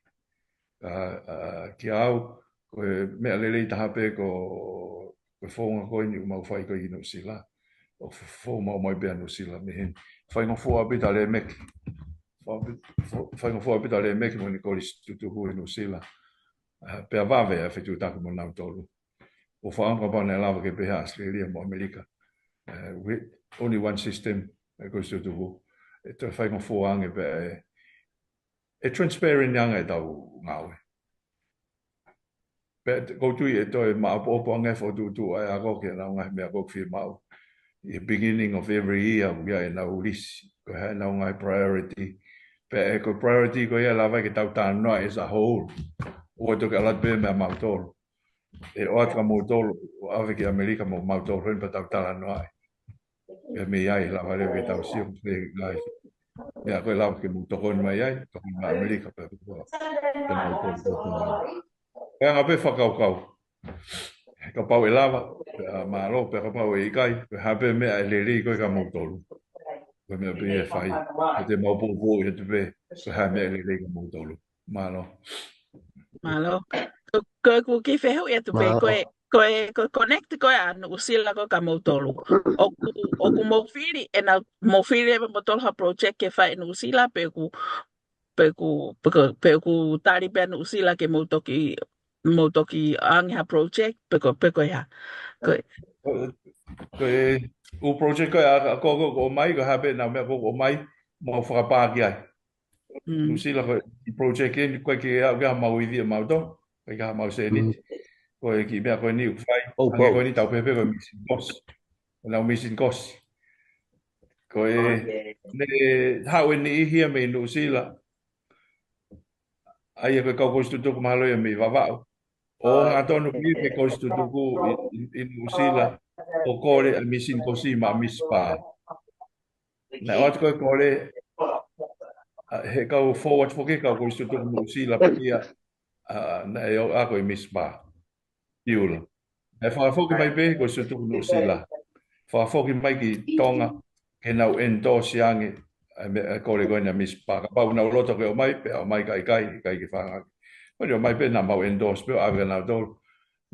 Ka, ʻa, kiate au, ko e meʻa lelei taha pē ko, ko e founga ko eni ʻoku mau fai ko ē ʻi Nuʻusila. ʻOku f-, fou maʻu mai pē ʻa Nuʻusila mei heni. Faingofua ʻaupito ʻa Lēmeki. Fa-, fa-, faingofua ʻaupito ʻa Lēmeki mo ʻene kolisi tutuku ʻi Nuʻusila. ʻA, pea vave ʻa e fetuʻutaki mo nautolu. ʻOku ou fakaʻamu kapau naʻe lava ke pehē ʻa ʻAositelēlia mo ʻAmelika. Uh, we, only one system, ʻa e kolisi tutuku. ʻE toe faingofua ange pē ʻe, ʻe transparent ange ʻetau ngāue. Pea ʻoku ou tui ʻe toe maʻopoʻopo ange fokotuʻutuʻu ʻa e ako ki heʻenau ngaahi meʻa ʻoku fiemaʻu. ʻI he beginning of every year, ʻoku ʻi ai ʻenau list, ko e hā ʻenau ngaahi priority. Pea ʻe ko e priority ko ia ʻe lava ke tau talanoa as a whole. ʻOua ʻe toki ʻalu atu pē meia mautolu. ʻE ʻoatu kia moutolu, ʻo ʻave ki ʻAmelika mo mautolu heni pea tau talanoa ai. Pea mei ai ʻe lava leva ke tau sio ki he ngaahi meʻa ko ē ʻe lava ke mou tokoni mai ai, tokoni mai ʻAmelika pea, pea, pea mautolu tokoni mai. Ko e anga pē fakakaukau. Kapau ʻe lava, pea mālō, pea kapau ʻe ʻikai, pea hā pē meʻa ʻe lelei ko ē kia moutolu. Ko e meʻa pē ʻe fai, ʻe te mau poupou ʻi he tupe, pea hā meʻa ʻe lelei kia moutolu. Mālō. Mālō. Ko, ko ʻeku kiʻi fehuʻi atu pē, mālō. Ko e, ko e, ko e connect ko ē ʻa Nuʻusila ko ē kia moutolu. ʻOku, ʻoku mou fili, ʻenau, mou fili ʻe moutolu ha project ke fai ʻi Nuʻusila, pe ʻoku, pe ʻoku, pe ʻoku, pe ʻoku tali pē ʻa Nuʻusila ke mou toki, mou toki ʻoange ha project, pe ko, pe ko e hā. Ko e, ko e, ʻū project ko ē ʻa, ʻa ko, ko, ko ʻomai, ko e hā pē ʻenau meʻa ko, ko ʻomai, mau fakapā ki ai. Mm. Nuʻusila ko e project eni, ko e ke au ke ha mau ivi ʻa mautolu, ko e ke ha mau sēniti. Mm. Ko e kiʻi meʻa ko eni ʻoku fai, oh, hangē ko eni tau pehē pē ko e mīsini kosi. ʻEnau mīsini kosi. Ko e, ne haʻu e niʻihi ia mei Nuʻusila. ʻA ia ko e kau kolisi tutuku mahalo ia mei Vavaʻu. ʻO hangatonu ki he kolisi tutuku ʻi, ʻi, ʻi Nuʻusila. ʻO kole ʻa e mīsini kosi maʻa Miss Barr. Naʻe ʻoatu ko ē kole, ʻa, he kau forward foki, kau kolisi tutuku Nuʻusila pē ia, ʻa, naʻe ʻo ako ʻi Miss Barr. Piula. Naʻe fakafoki mai pē kolisi tutuku Nuʻusila. Fakafoki mai ki Tonga, ke nau endorse ange, ʻa e meʻa, ʻa e kole ko eni ʻa Miss Barr. Kapau nau loto ke ʻomai, pea ʻomai, ka ʻikai, ʻikai ke fakaangaʻi. Ko eni ʻomai pē naʻa mau endorse pē ʻo ʻave kia nautolu.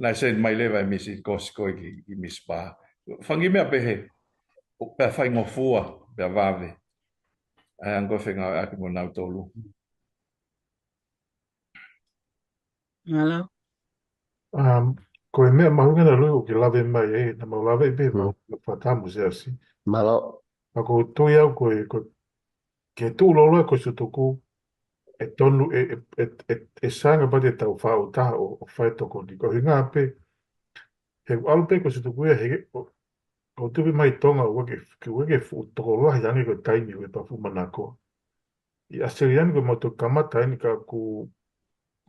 Naʻe send mai leva e mīsini kosi ko ē ki, ki Miss Barr. Fanga kiʻi meʻa pehē, ʻo pea faingofua, pea vave. ʻA e anga ko ē fengāueʻaki mo nautolu. Mālō. Um, ko e meʻa mahuʻinga naʻa loi ʻoku ke lave mai ē, naʻa mau lave pē, mm, mau fakataha mo Siasi. Mālō. Pea ʻoku ou tui au ko e, ko e, ke tuʻu loloa e Kositutuku, ʻe tonu, ʻe, ʻe, ʻe, ʻe, ʻe sainga pea te tau faʻu taha ʻo, ʻo fai e tokoni. Ko e ʻuhinga pē, he ʻalu pē Kositutuku ia, he, ʻo, ʻoku ou tui mai Tonga, ʻoku ʻikai ke, ke, ʻoku ʻikai ke fuʻu tokolahi ange ko e taimi ʻoku ʻi ai pea fuʻu manako. ʻI ʻAositelēlia ni ko e mau toki kamata eni ka ʻoku,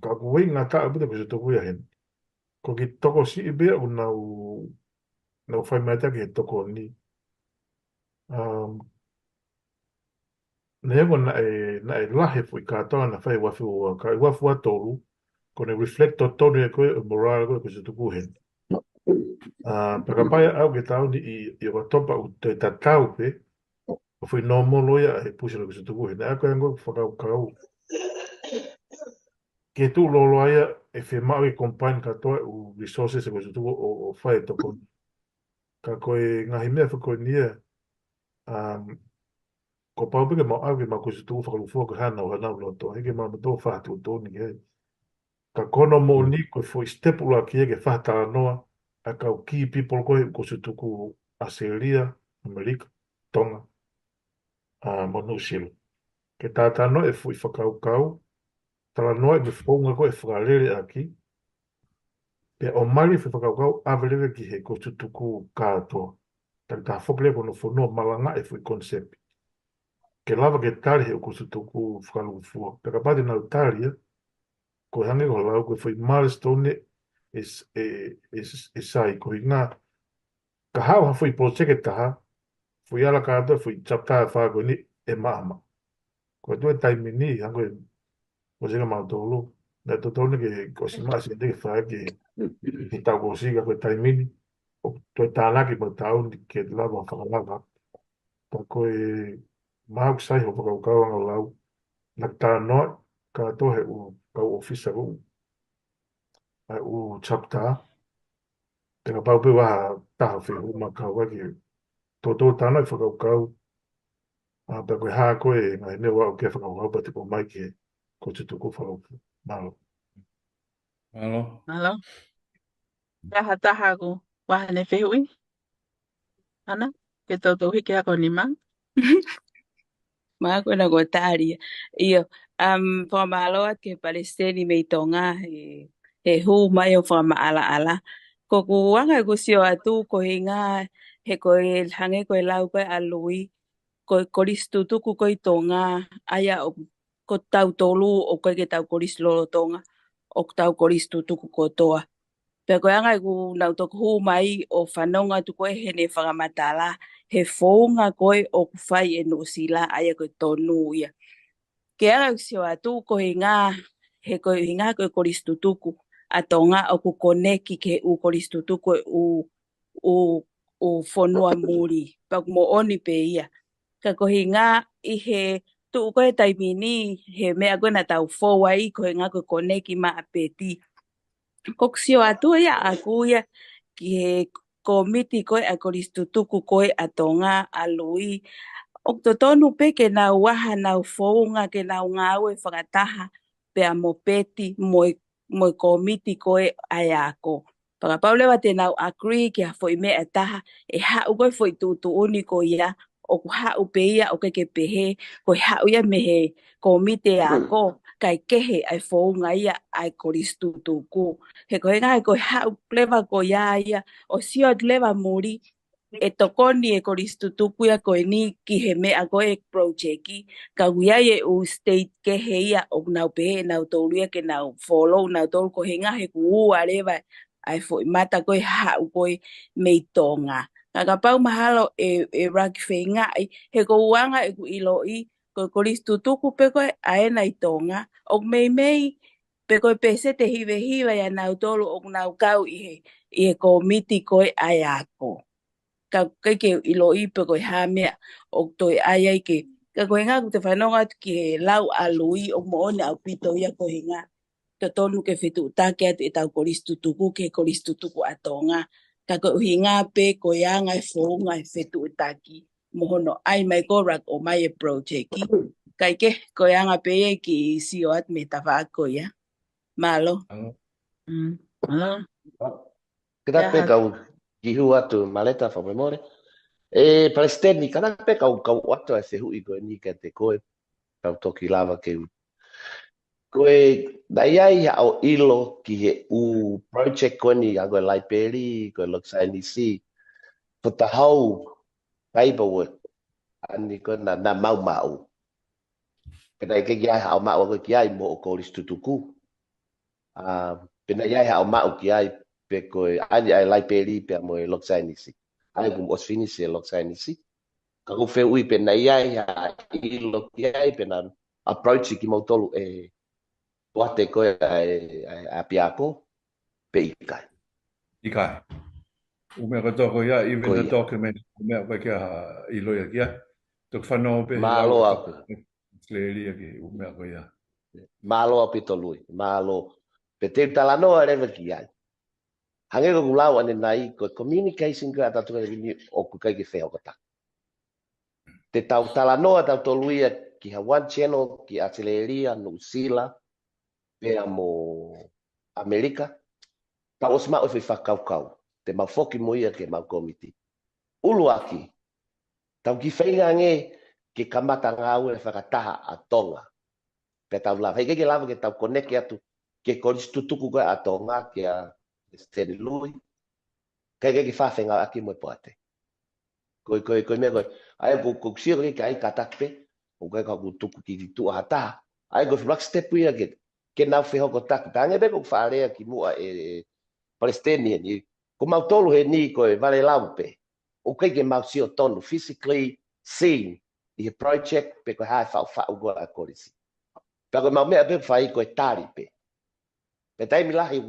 ka ʻoku ʻi ai ngataʻa pē Kositutuku ia heni. Ko e kiʻi tokosiʻi pē ʻoku nau, nau fai mai atu ki he tokoni. Um, neongo naʻe, naʻe lahi e foʻi kātoanga naʻe fai ʻi he uaafe ua, ka ʻi he uaafe ua tolu, ko ʻene reflect totonu ia ko e morale ko e Kositutuku heni. Ah, pea kapau ʻe aʻu ki he taʻu ni ʻi, ʻi ʻOkatopa ʻoku toe tatau pē, ʻo foʻi nōmolo ia ʻa e push ʻa e Kositutuku heni. ʻA ko e anga ʻeku fakakaukau. Ke tuʻu loloa ia ʻe fiemaʻu ke combine kātoa e ʻū resources ʻa e Kositutuku ʻo, ʻo fai e tokoni. Ka ko e ngaahi meʻa fakaʻonia, um, kuo pau pē ke mau ʻave ke mau Kositutuku fakalūkufua ko e hā ʻenau, hā ʻenau loto. He ʻikai ke mau toe fai ha tuʻutuʻuni ki ai. Ka ko hono moʻoni ko e foʻi step ʻuluaki ia ke fai ha talanoa ʻa e kau key people ko ē ʻo e Kositutuku ʻAositelēlia, ʻAmelika, Tonga, ʻa, mo Nuʻusila. Ke talanoa e foʻi fakakaukau, talanoa e founga ko ē ʻe fakalele ʻaki, pea ʻomai e foʻi fakakaukau ʻave leva ki he Kositutuku kātoa. Takitaha foki leva ko hono fonua malangaʻi e foʻi concept. Ke lava ke tali he ʻū Kositutuku fakalūkufua. Pea kapau te nau tali ia, ko e hangē ko e lau ko e foʻi milestone ʻe, ʻe, ʻe, ʻe sai ko e ʻuhinga. Ka haʻu ha foʻi project ʻe taha, foʻi ala kātoa, foʻi chapter ʻe fā ko eni ʻe maʻamaʻa. Ko e tuʻu he taimi ni, hangē ko e, ko e sika mautolu, naʻe totonu ke, ko e ʻosi maʻa sika te ke fai ke, ke tau ko e sika ko e taimi ni, ʻo toe tānaki mo taʻu ni ke lava fakalava. Ka ko e maʻu sai hoʻo fakakaukau anga lau, naʻa ke talanoa, kātoa he ʻū, kau ʻōfisa ko ē, ʻa e ʻū chapter, te kapau pē ʻe ʻi ai ha taha fehuʻi mo kau ai ke toutou talanoa e fakakaukau, ʻa, pea ko e hā ko e ngaahi meʻa ʻoku ke fakakaukau pea te ke ʻomai ki he Kositutuku fakalūkufua. Mālō. Mālō. Mālō. Ka ha taha ʻoku ʻi ai haʻane fehuʻi? Ana, ke toutou hiki hake ho nima. Mālō ko ena ko e tali. ʻIo, um, fakamālō atu ki he Palesiteni mei Tonga, he, he hū mai ʻo fakamaʻalaʻala. Ko ʻeku anga ʻeku sio atu ko e ʻuhinga, he ko e hangē ko e lau ko ē ʻa Lui, ko e Kolisi Tutuku ko ē ʻi Tonga, ʻa ia ʻoku, ko tautolu ʻoku ʻikai ke tau kolisi lolotonga, ʻoku tau Kolisi Tutuku kotoa. Pea ko e anga ʻeku nau toki hū mai ʻo fanongo atu ko ē heʻene fakamatala, he founga ko ē ʻoku fai ʻe Nuʻusila, ʻa ia ko e tonu ia. Ke anga ʻeku sio atu ko e ʻuhinga, he ko e ʻuhinga ko e Kolisi Tutuku ʻa Tonga ʻoku koneki ki he ʻū Kolisi Tutuku ʻe ʻū, ʻū, ʻū fonua muli, pea ʻoku moʻoni pē ia. Ka ko e ʻuhinga ʻi he tuʻu ko ē taimi ni, he meʻa ko ē naʻa tau fou ai, ko e ʻuhinga ko e koneki maʻa Peti. Ko ʻeku sio atu ia ʻaʻaku ia ki he kōmiti ko ē ʻa e Kolisi Tutuku ko ē ʻa Tonga ʻa Lui. ʻOku totonu pē ke nau ʻi ai haʻanau founga ke nau ngāue fakataha pea mo Peti mo e, mo e kōmiti ko ē ʻa e ako. Pea kapau leva te nau agree ki ha foʻi meʻa ʻe taha, ʻe haʻu ko ē foʻi tuʻutuʻuni ko ia, ʻoku haʻu pē ia ʻoku ʻikai ke pehē, ko e haʻu ia mei he kōmiti ako, kae kehe ʻa e founga ia ʻa e Kolisi Tutuku. He ko e ʻuhinga he ko e haʻu leva ko ia ia, ʻo sio atu leva muli, ʻe tokoni e Kolisi Tutuku ia ko eni ki he meʻa ko e project, ka ʻoku ʻi ai e ʻū state kehe ia ʻoku nau pehē ʻe nautolu ia ke nau follow nautolu ko e ʻuhinga he kuo ua leva ʻa e foʻi mata ko ē haʻu ko ē mei Tonga. Ka kapau mahalo ʻe, ʻe Raki feingaʻi, he ko ʻeku anga ʻeku ʻiloʻi, ko e Kolisi Tutuku pē ko ē ʻa ena ʻi Tonga, ʻoku meimei, pē ko e pēseti ʻe hivahiva ia nautolu ʻoku nau kau ʻi he, ʻi he kōmiti ko ē ʻa e ako. Ka ʻoku ʻikai ke ʻiloʻi pē ko e hā meʻa ʻoku toe ʻai ai ke, ka ko e ʻuhinga ʻoku te fanongo atu ki he lau ʻa Lui ʻoku moʻoni ʻaupito ia ko e ʻuhinga totonu ke fetuʻutaki atu ʻetau Kolisi Tutuku ki he Kolisi Tutuku ʻa Tonga. Ka ko e ʻuhinga pē ko e anga e founga e fetuʻutaki mo hono ʻai mai ko Raki ʻomai e project. Kae kehe ko e anga pē ia ke sio atu mei he tafaʻaki ko ia. Mālō. Mālō. Mm, mālō. Ke ta Ia, pē ha- kau kiʻi hū atu Maleta fakamolemole. ʻE Palesiteni, ka naʻa pē kau, kau ʻoatu ʻa e fehuʻi ko eni kiate koe, kau toki lava ke u. Ko e, naʻe ʻi ai haʻo ʻilo ki he ʻū project ko eni, ʻa ko e laipeli, ko e loki saienisi, ko e hau paper work, ʻa eni ko ē naʻa, naʻa mau maʻu. Pea naʻe ʻikai ke ʻi ai haʻo maʻu ʻa koe ki ai mo hoʻo kolisi tutuku. ʻA, pea naʻe ʻi ai haʻo maʻu ki ai pe ko e ʻa eni ʻa e laipeli pea mo e loki saienisi. ʻA ia kuo ʻosi finisi e loki saienisi. Ka ko e fehuʻi pe naʻe ʻi ai haʻo ʻilo ki ai pe naʻe approach kimoutolu ʻe poate ko ē ʻa e, ʻa e, ʻa e ʻapiako pe ʻikai. ʻIkai. ʻŪ meʻa kotoa ko ia, even Ko the ia. document, ʻū meʻa ko ē ke ʻilo ia ki ai. Toki fanongo pē he Mālō lau ʻa ʻaupito. ʻAositelēlia ki he ʻū meʻa ko ia. Mālō ʻaupito Lui, mālō. Pea te u talanoa leva ki ai. Hangē ko ʻeku lau ʻanenai, ko e communication ko ē ʻa tautolu ni ʻoku ʻikai ke fehokotaki. Te tau talanoa tautolu ia ki ha one channel ki ʻAositelēlia, Nuʻusila, pea mo ʻAmelika. Tau ʻosi maʻu e foʻi fakakaukau, te mau foki mo ia ki heʻemau kōmiti. ʻUluaki, tau kiʻi feinga angē ke kamata ngāue fakataha ʻa Tonga. Pea tau lava, heʻikai ke lava ke tau koneke atu ki he kolisi tutuku ko ē ʻa Tonga, kia Palesiteni Lui. Kae ʻikai ke fai fengāueʻaki mo e poate. Ko e, ko e, ko e meʻa ko ē. ʻA ia ko, ko e sio ke, ke ʻai kātaki pē, ʻoku ʻikai ke u tuku ki tuʻa ha taha. ʻA ia ko e first step ia ke, ke nau fehokotaki. Pea hangē pē ko ʻeku faʻa lea kimuʻa ʻe, ʻe Palesiteni eni. Ko mautolu heni ko e valelau pē. ʻOku ʻikai ke mau sio tonu, physically seen, ʻi he project pe ko e hā e faʻufaʻu ko ē ʻa e kolisi. Pea ko ʻemau meʻa pē ʻoku fai ko e tali pē. Pea taimi lahi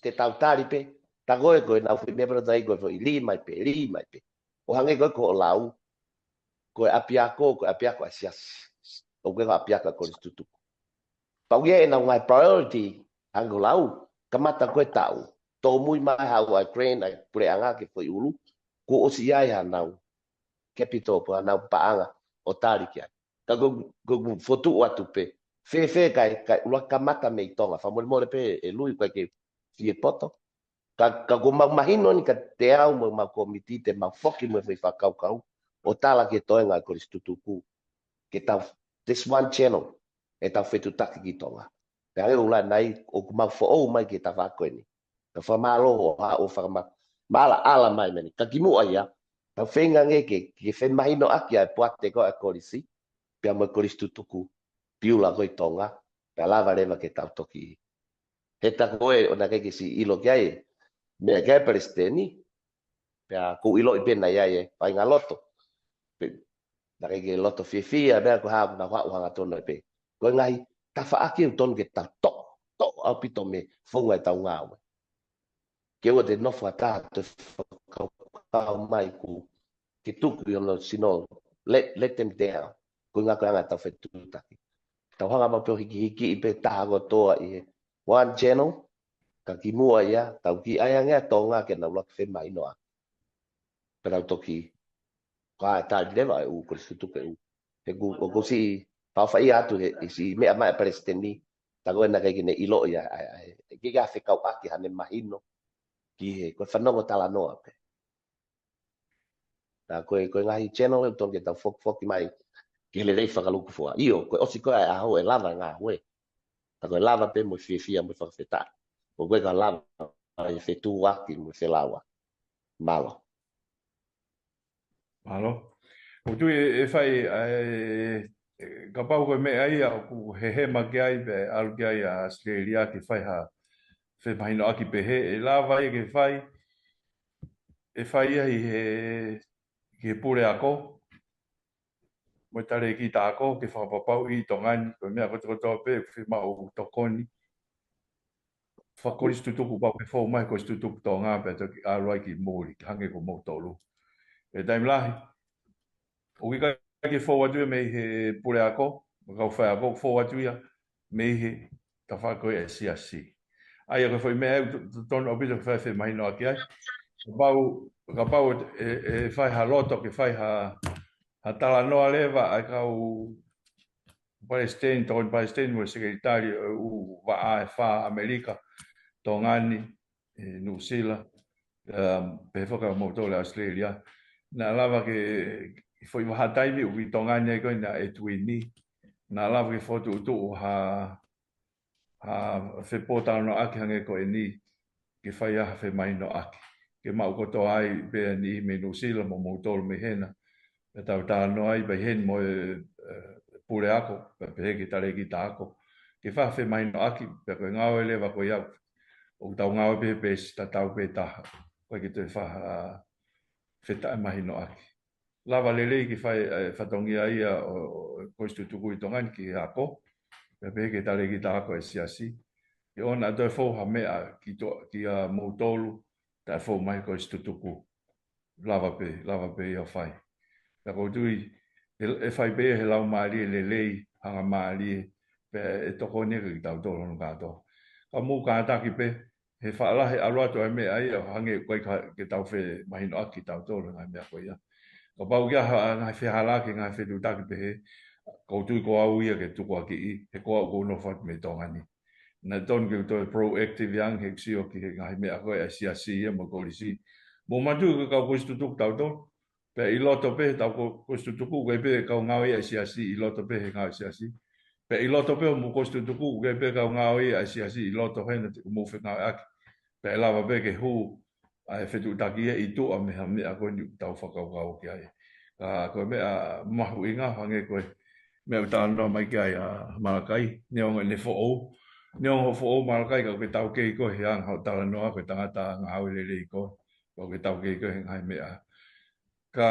te tau tali pē, tā ko ē ko ʻenau foʻi meʻa pē ʻoku tali ko e foʻi lī mai pē, lī mai pē. ʻO hangē ko ē ko hoʻo lau, ko e ʻapiako, ko e ʻapiako ʻa e siasi. ʻOku ʻikai ko e ʻapiako ʻa e kolisi tutuku. Pea ʻoku ʻi ai ʻenau ngaahi priority, hangē ko e lau, kamata ko e taʻu. Tōmui mai haʻu ʻa e grant ʻa e puleʻanga ki he foʻi ʻulu, kuo ʻosi ʻi ai haʻanau capital pe ko haʻanau paʻanga ʻo tali ki ai. Ka ko, ko, ko e fokotuʻu atu pē. Fēfē kae, kae ʻuluaki kamata mei Tonga. Fakamolemole pē ʻe Lui ʻoku ʻikai ke fie poto. Ka, ka ko ʻemau mahino ni kiate au mo ʻemau kōmiti te mau foki mo e foʻi fakakaukau ʻo tala ki he toenga ʻa e kolisi tutuku. Ke tau, this one channel, ʻetau fetuʻutaki ki Tonga. Pea hangē ko ʻeku lau ʻanenai, ʻoku mau foʻou mai ki he tafaʻaki ko eni. Ka fakamālō ʻo ha, ʻo fakama-, maʻalaʻala mai meni. Ka kimuʻa ia, tau feinga angē ke, ke femahinoʻaki ʻa e poate ko ē ʻa e kolisi, pea mo e kolisi tutuku, piula ko ē ʻi Tonga, pea lava leva ke tau toki. He tā ko ē, ʻoku ʻikai ke siʻi ʻilo ki ai, meʻa ki ai Palesiteni, pea ʻoku ou ʻiloʻi pē naʻe ʻi ai e faʻahinga loto. Pea, naʻe ʻikai ke loto fiefia, meʻa ko e hā, naʻa nau haʻu hangatonu pē. Ko e ngaahi tafaʻaki ʻoku tonu ke tau toʻo, toʻo ʻaupito mei he founga ʻetau ngāue. Ke ʻoua te nofo ha taha ʻo fakakaukau mai ʻoku ke tuku ʻi hono sino, let, let them down. Ko e ngaahi ko e anga ʻetau fetuʻutaki. Tau hanga maʻu pē ʻo hikihikiʻi pē taha kotoa ʻi he one channel, ka kimuʻa ia, tau kiʻi ʻai ange ʻa Tonga ke nau ʻuluaki femahinoʻaki. Pea nau toki, ka ʻe tali leva ʻe ʻū kolisi tutuku ʻū. He ʻoku, ʻoku ou siʻi fakaʻofaʻia atu he, he siʻi meʻa mai ʻa Palesiteni, tā ko ē naʻe ʻikai ke ne ʻiloʻi ʻa, ʻa, ʻa, ʻikai ke fekauʻaki haʻane mahino, ki he, ko e fanongo talanoa pē. Tā ko e, ko e ngaahi channel ʻoku tonu ke tau fokifoki mai, ke lelei fakalūkufua. ʻIo, ko e ʻosi ko ē ʻa e ʻaho ʻe lava ngāue. Tā ko e lava pē mo e fiefia mo e fakafetaʻi. ʻOku ʻikai ke lava ʻa e fetuʻutaki mo e felāuaki. Mālō. Mālō. ʻOku ou tui ʻe, ʻe fai, ʻe, ʻe, kapau ko e meʻa ia ʻoku hehema ki ai, pe ʻalu ki ai ʻa ʻAositelēlia ke fai ha femahinoʻaki pehē, ʻe lava ia ke fai, ʻe fai ia ʻi he, ki he puleako, mo e talēkita ako, ke fakapapauʻi ʻi Tonga ni, ko e meʻa kotokotoa pē, ʻoku fiemaʻu tokoni. Fakakolisi tutuku pau ke fou mai, kolisi tutuku Tonga pea toki ʻalu ai ki muli, hangē ko moutolu. ʻE taimi lahi, ʻoku ʻikai ke fou atu ia mei he puleako, mo e kau faiako, fou atu ia mei he tafaʻaki ko ē ʻa e siasi. ʻA ia ko e foʻi meʻa ʻoku to-, to-, tonu ʻaupito ke fai femahinoʻaki ai. Kapau, kapau ʻe, ʻe fai ha loto, ke fai ha, ha talanoa leva, ʻa e kau Palesiteni, tokoni Palesiteni mo e sekelitali ʻo e ʻū vaʻa ʻe fā ʻAmelika, Tonga ni, ʻe Nuʻusila, um, pehē foki ʻa moutolu ʻAositelēlia. naʻa lava ke, ke foʻi vahaʻa taimi ʻoku ʻi Tonga ni ai ko ē ʻa Edwini, naʻa lava ke fokotuʻutuʻu ha, ha fepōtalanoaʻaki hangē ko eni, ke fai ai ha femahinoʻaki. Ke maʻu kotoa ai pē ʻa e niʻihi mei Nuʻusila mo moutolu mei hena. Pea tau talanoa ai pē heni mo e, e, puleako, pea pehē ki he talēkita ako. Ke fai ha femahinoʻaki, pea ko e ngāue leva ko ia, ʻoku tau ngāue pē he peesi tatau pē taha. ʻOku ʻikai ke toe fai ha, a, fetaʻemahinoʻaki. Lava lelei ke fai, e, fatongia ia ʻo, ʻo, ʻo e kolisi tutuku ʻi Tonga ni ki he ako, pea pehē ki he talēkita ako ʻa e siasi. Ke ʻoua naʻa toe fou ha meʻa ki to-, kia moutolu, taʻe fou mai he kolisi tutuku. Lava pē, lava pē ia ʻo fai. Pea ʻoku ou tui, ʻe, ʻe fai pē ia he laumālie lelei, angamālie, pea ʻe tokoni ia kiate kitautolu hono kātoa. Ka mou kātaki pē, he faʻa lahi ʻalu atu ʻa e meʻa ia, hangē ʻoku ʻikai ke tau femahinoʻaki kitautolu he ngaahi meʻa ko ia. Kapau ʻoku ʻi ai ha ngaahi fehālaaki, ngaahi fetuʻutaki pehē, ʻoku ou tui ko au ia ke tukuakiʻi, he ko au ʻoku ou nofo atu mei Tonga ni. Naʻe tonu ke u toe proactive ange he ʻeku sio ki he ngaahi meʻa ko ē ʻa e siasi ia mo e kolisi. Mou manatuʻi ko e kau kolisi tutuku tautolu. Pea ʻi loto pē ʻetau ko-, kolisi tutuku, ʻoku ʻi ai pē kau ngāue ʻa e siasi, ʻi loto pē he ngāue ʻa e siasi. Pea ʻi loto pē homou kolisi tutuku, ʻoku ʻi ai pē kau ngāue ʻa e siasi, ʻi loto hena te mou fengāueʻaki. Pea ʻe lava pē ke hū ʻa e fetuʻutaki ia ʻi tuʻa mei he meʻa ko eni ʻoku tau fakakaukau ki ai. Ka ko e meʻa mahuʻinga hangē ko e meʻa ʻoku talanoa mai ki ai ʻa Malakai, neongo ʻene foʻou. Neongo hoʻo foʻou Malakai, ka ʻoku ke taukei koe he anga hoʻo talanoa, ko e tangata ngāue lelei koe, ka ʻoku ke taukei koe he ngaahi meʻa. Ka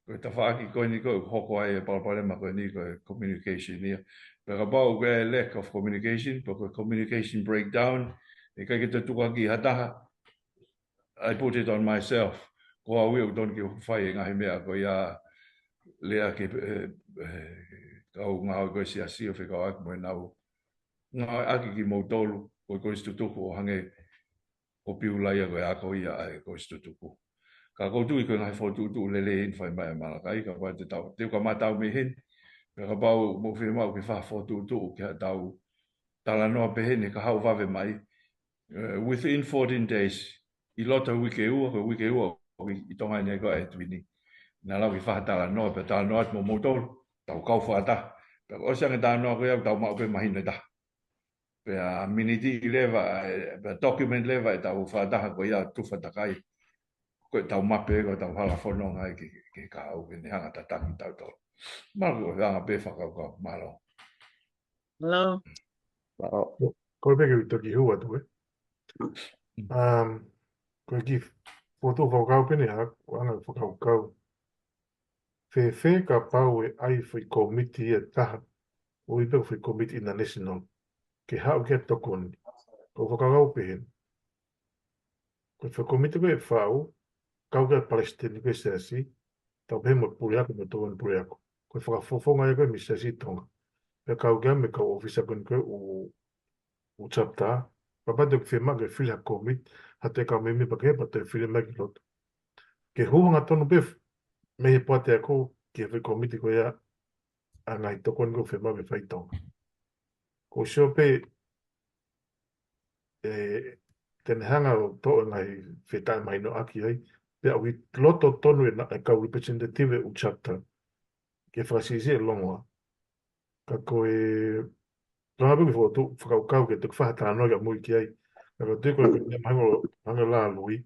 ko e tafaʻaki ko eni ko ē ʻoku hoko ai e palopalema ko eni ko e communication ia. Pea kapau ko e lack of communication, pe ko e communication breakdown, ʻe ʻikai ke toe tukuakiʻi ha taha, I put it on myself. Ko au ia ʻoku tonu ke u fai e ngaahi meʻa ko ia, lea ki he, e, e, kau ngāue ko ē siasi ʻo fekauʻaki mo ʻenau ngāueʻaki kimoutolu, ko e kolisi tutuku ʻo hangē ko Piula ia ko e ako ia ʻa e kolisi tutuku. Ka ʻoku ou tui ko e ngaahi fokotuʻutuʻu lelei eni fai mai ʻe Malakai, kapau te tau, te u kamata au mei heni, pea kapau mou fiemaʻu ke fai ha fokotuʻutuʻu ki haʻatau talanoa pehē ni ka haʻu vave mai, e, within fourteen days, ʻi loto he uike ua, ko e uike ua, ʻi, ʻi Tonga ni ko ē ʻa Edwini. Naʻa lava ke fai ha talanoa, pea talanoa atu mo moutolu, tau kau fakataha. Pea ʻosi ange talanoa ko ia, tau maʻu pē mahino ʻe taha. Pea miniti leva, e, pea document leva ʻetau fakataha ko ia tufa takai. Ko ʻetau mape, ko ʻetau hala fononga ai ke, ke, ke kau, ke ne hanga tataki tautolu. Mālō, ko e anga pē fakakaukau, mālō. Hello. Mālō. Ko e pē ke u toki hū atu, ē. Um, ko e kiʻi fotu fakakaukau pē eni, ha, ko e anga fakakaukau. Fēfē kapau ʻe ʻai foʻi kōmiti ʻe taha, ʻo ʻai pē foʻi kōmiti international, ke haʻu ke tokoni. Ko e fakakaukau pē eni. Ko e foʻi kōmiti ko ē ʻe fai, kau ki ai e palesiteni ko ē ʻo e siasi, tau pehē mo e puleako mo e tokoni puleako. Ko e fakafofonga ia ko ē mei he Siasi ʻo Tonga. Pea kau ki ai mo e kau ʻōfisa ko eni ko ē ʻo, ʻo chapter. Pea pau te ke fiemaʻu ke fili ha kōmiti, ha toe kau mēmipa kehe pea toe fili mai ki loto. Ke hū hangatonu pē mei he poate ako ki he foʻi kōmiti ko ia ʻa e ngaahi tokoni ʻoku fiemaʻu ke fai ʻi Tonga. Ko e sio pē, e, te ne hanga ʻo toʻo e ngaahi fetaʻemahinoʻaki ai, pea ʻoku ʻi loto tonu ʻe na-, e kau representative ʻo e chapter, ke fakasiʻisiʻi e longoaʻa. Ka ko e, langa pē ke fokotuʻu fakakaukau ke toki fai ha talanoa ki ai mo e ki ai. Ka ko e tui ko e, ko e meʻa mahalo, hangē ko e lea ʻa Lui.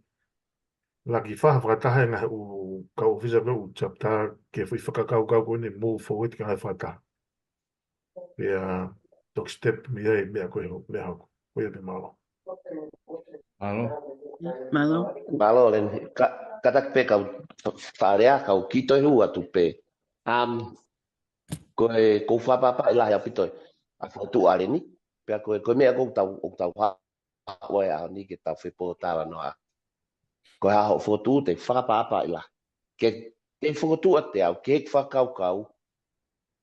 Lava ke fai ha fakataha e ngaahi ʻū kau ʻōfisa ko ē ʻo e chapter ke foʻi fakakaukau ko eni mou foʻi ke ngaahi fakataha. Pea toki step mei ai meʻa ko ē, meʻa hoko. Ko ia pē, mālō. Mālō. Mālō. Mālō, Leni. Ka, kātaki pē kau fa-, fakalea, kau kiʻi toe hū atu pē. Um, ko e, ʻoku ou fakaʻapaʻapa lahi ʻaupito ʻa e fokotuʻu ʻa Leni. Pea ko e, ko e meʻa ʻoku tau, ʻoku tau ha-, ʻo e ʻaho ni ke tau fepōtalanoa. Ko e hā hoʻo fokotuʻu, te u fakaʻapaʻapa lahi. Ke, ke fokotuʻu ʻa e au, ke fakakaukau.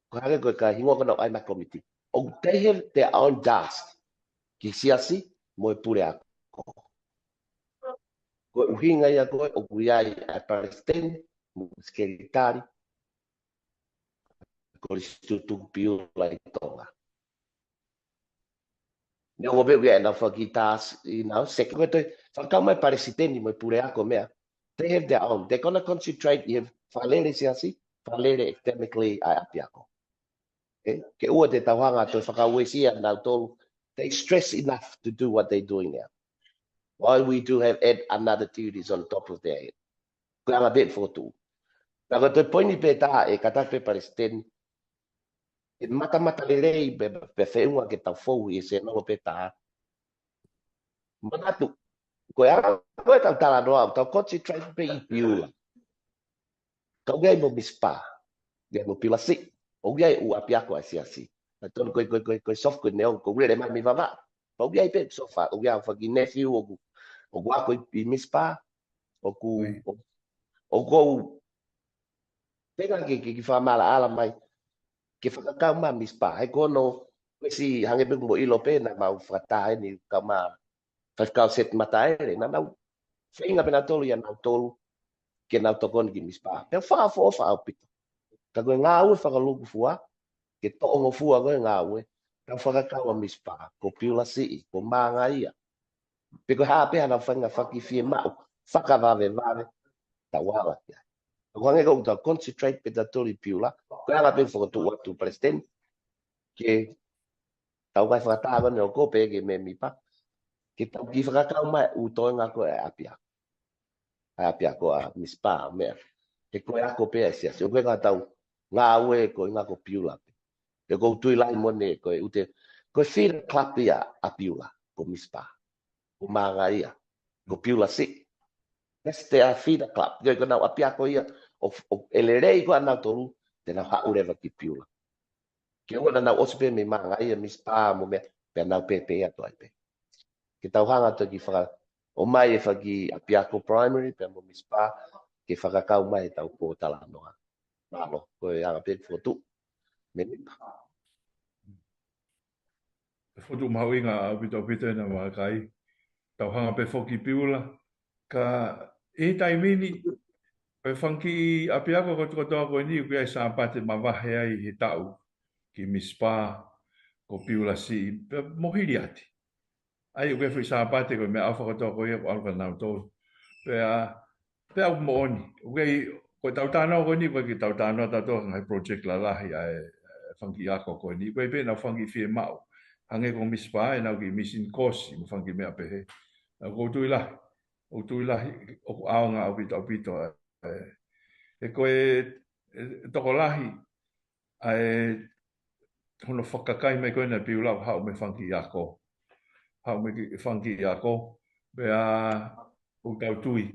Ko e hangē ko e kau hingoa ko ena ʻoku ʻai mai he kōmiti. ʻOku they have their own task. Ki he siasi, mo e puleako. Ko e ʻuhinga ia ko ē, ʻoku ʻi ai ʻa e palesiteni, mo e sekelitali, Kolisi Tutuku Piula ʻi Tonga. Neongo pē ʻoku ʻi ai ʻenau fakitaha, ʻenau seke, ko e toe fakakau mai palesiteni mo e puleako meʻa. They have their own. They're gonna concentrate ʻi he fakalele siasi, fakalele academically ʻa e ʻapiako. Okay? Ke ʻoua te tau hanga ʻo fakauesia nautolu. They stress enough to do what they're doing now. Why we do have add another duties on top of their head? Ko e anga pē fokotuʻu. Ka ko e toe poini pē ʻe taha ʻe kātaki pē Palesiteni. ʻE matamata lelei pē, pē feʻunga ke tau fou ʻi he senolo pē taha. Manatu, ko e anga ko ē ʻetau talanoa, tau concentrate pē ʻi Piula. Ka ʻoku ʻi ai mo Misipa, ʻi ai mo Piula Siʻi, ʻoku ʻi ai ʻū ʻapiako ʻa e siasi. Ka tonu ko e, ko e, ko e, ko e sofa ko e neongo, ʻoku lele mai mei Vavaʻu. Ka ʻoku ʻi ai pē sofa, ʻoku ʻi ai ʻeku fanga kiʻi nephew, ʻoku, ʻoku ako ʻi, ʻi Misipa, ʻoku, ʻoku, ʻoku ou, pē ngā ke, ke, ke fakamaʻalaʻala mai, ke fakakau mai Misipa. He ko hono, ko e siʻi hangē pē ʻoku mou ʻilo pē, naʻa mau fakataha eni, kau mai, faifekau Seti Mataele, naʻa nau feinga pē nautolu ia nautolu, ke nau tokoni ki Misipa. Pea fakaʻofoʻofa ʻaupito. Ka ko e ngāue fakalūkufua, ke toʻo ngofua ko e ngāue, tau fakakau ʻa Misipa, ko Piula Siʻi, ko Mangaia. Pe ko e hā pē haʻanau feinga fakafiemaʻu, fakavavevave, tau ala ki ai. Ka ko e hangē ko ʻetau concentrate pē tautolu ʻi Piula, ko e anga pē fokotuʻu atu Palesiteni, ke tau kai fakataha ko eni ʻo ko pē ke me Misipa, ke tau kiʻi fakakau mai ʻū toenga ko e ʻapiako. ʻA e ʻapiako ʻa Misipa ʻo meʻa. He ko e ako pē ʻa e siasi. ʻOku ʻikai ke tau ngāue ko e ngāue ko Piula pē. He ʻoku ou tui lahi moʻoni ko e ʻū te, ko e feeder club ia ʻa Piula, ko Misipa. Ko Mangaia, ko Piula Siʻi. That's their feeder club. Ko e, ko ʻenau ʻapiako ia, ʻo, ʻo, ʻe lelei ko ē ʻanautolu, te nau haʻu leva ki Piula. Ke ʻoua naʻa nau ʻosi pē mei Mangaia, Misipa mo meʻa, pea nau pēpē atu ai pē. Ke tau hanga atu ki faka, ʻomai e fanga kiʻi ʻapiako primary, pea mo Misipa, ke fakakau mai ʻetau pōtalanoa. Mālō, ko e anga pē fokotuʻu. Meni. Fokotuʻu mahuʻinga ʻaupito ʻaupito ena Makai. Tau hanga pē foki Piula. Ka ʻi he taimi ni, ko e fanga kiʻi ʻapiako kotoa kotoa ko eni, ʻoku ʻi ai Sāpate mavahe ai he taʻu, ki Misipa, ko Piula Siʻi, pea mo Hiliati. ʻA ia ʻoku ʻi ai e foʻi Sāpate ko e meʻaʻofa kotoa ko ia ʻoku ʻalu kia nautolu. Pea, pea ʻoku moʻoni. ʻOku ʻi ai, ko ʻetau talanoa ko eni, ʻoku ʻikai ke tau talanoa tautolu ki he ngaahi project lalahi ʻa e, e fanga kiʻi ako ko eni. ʻOku ʻi ai pē ʻenau fanga kiʻi fiemaʻu. Hangē ko Misipa, ʻenau kiʻi mission course, mo e fanga kiʻi meʻa pehē. ʻOku ou tui lahi. ʻOku ou tui lahi, ʻoku ʻaonga ʻaupito ʻaupito. E, e ko e, e, tokolahi, ʻa e hono fakakakai mai ko ena ʻa Piula ʻo haʻu mei he fanga kiʻi ako. Haʻu mei he fanga kiʻi ako, pea ʻoku tau tui.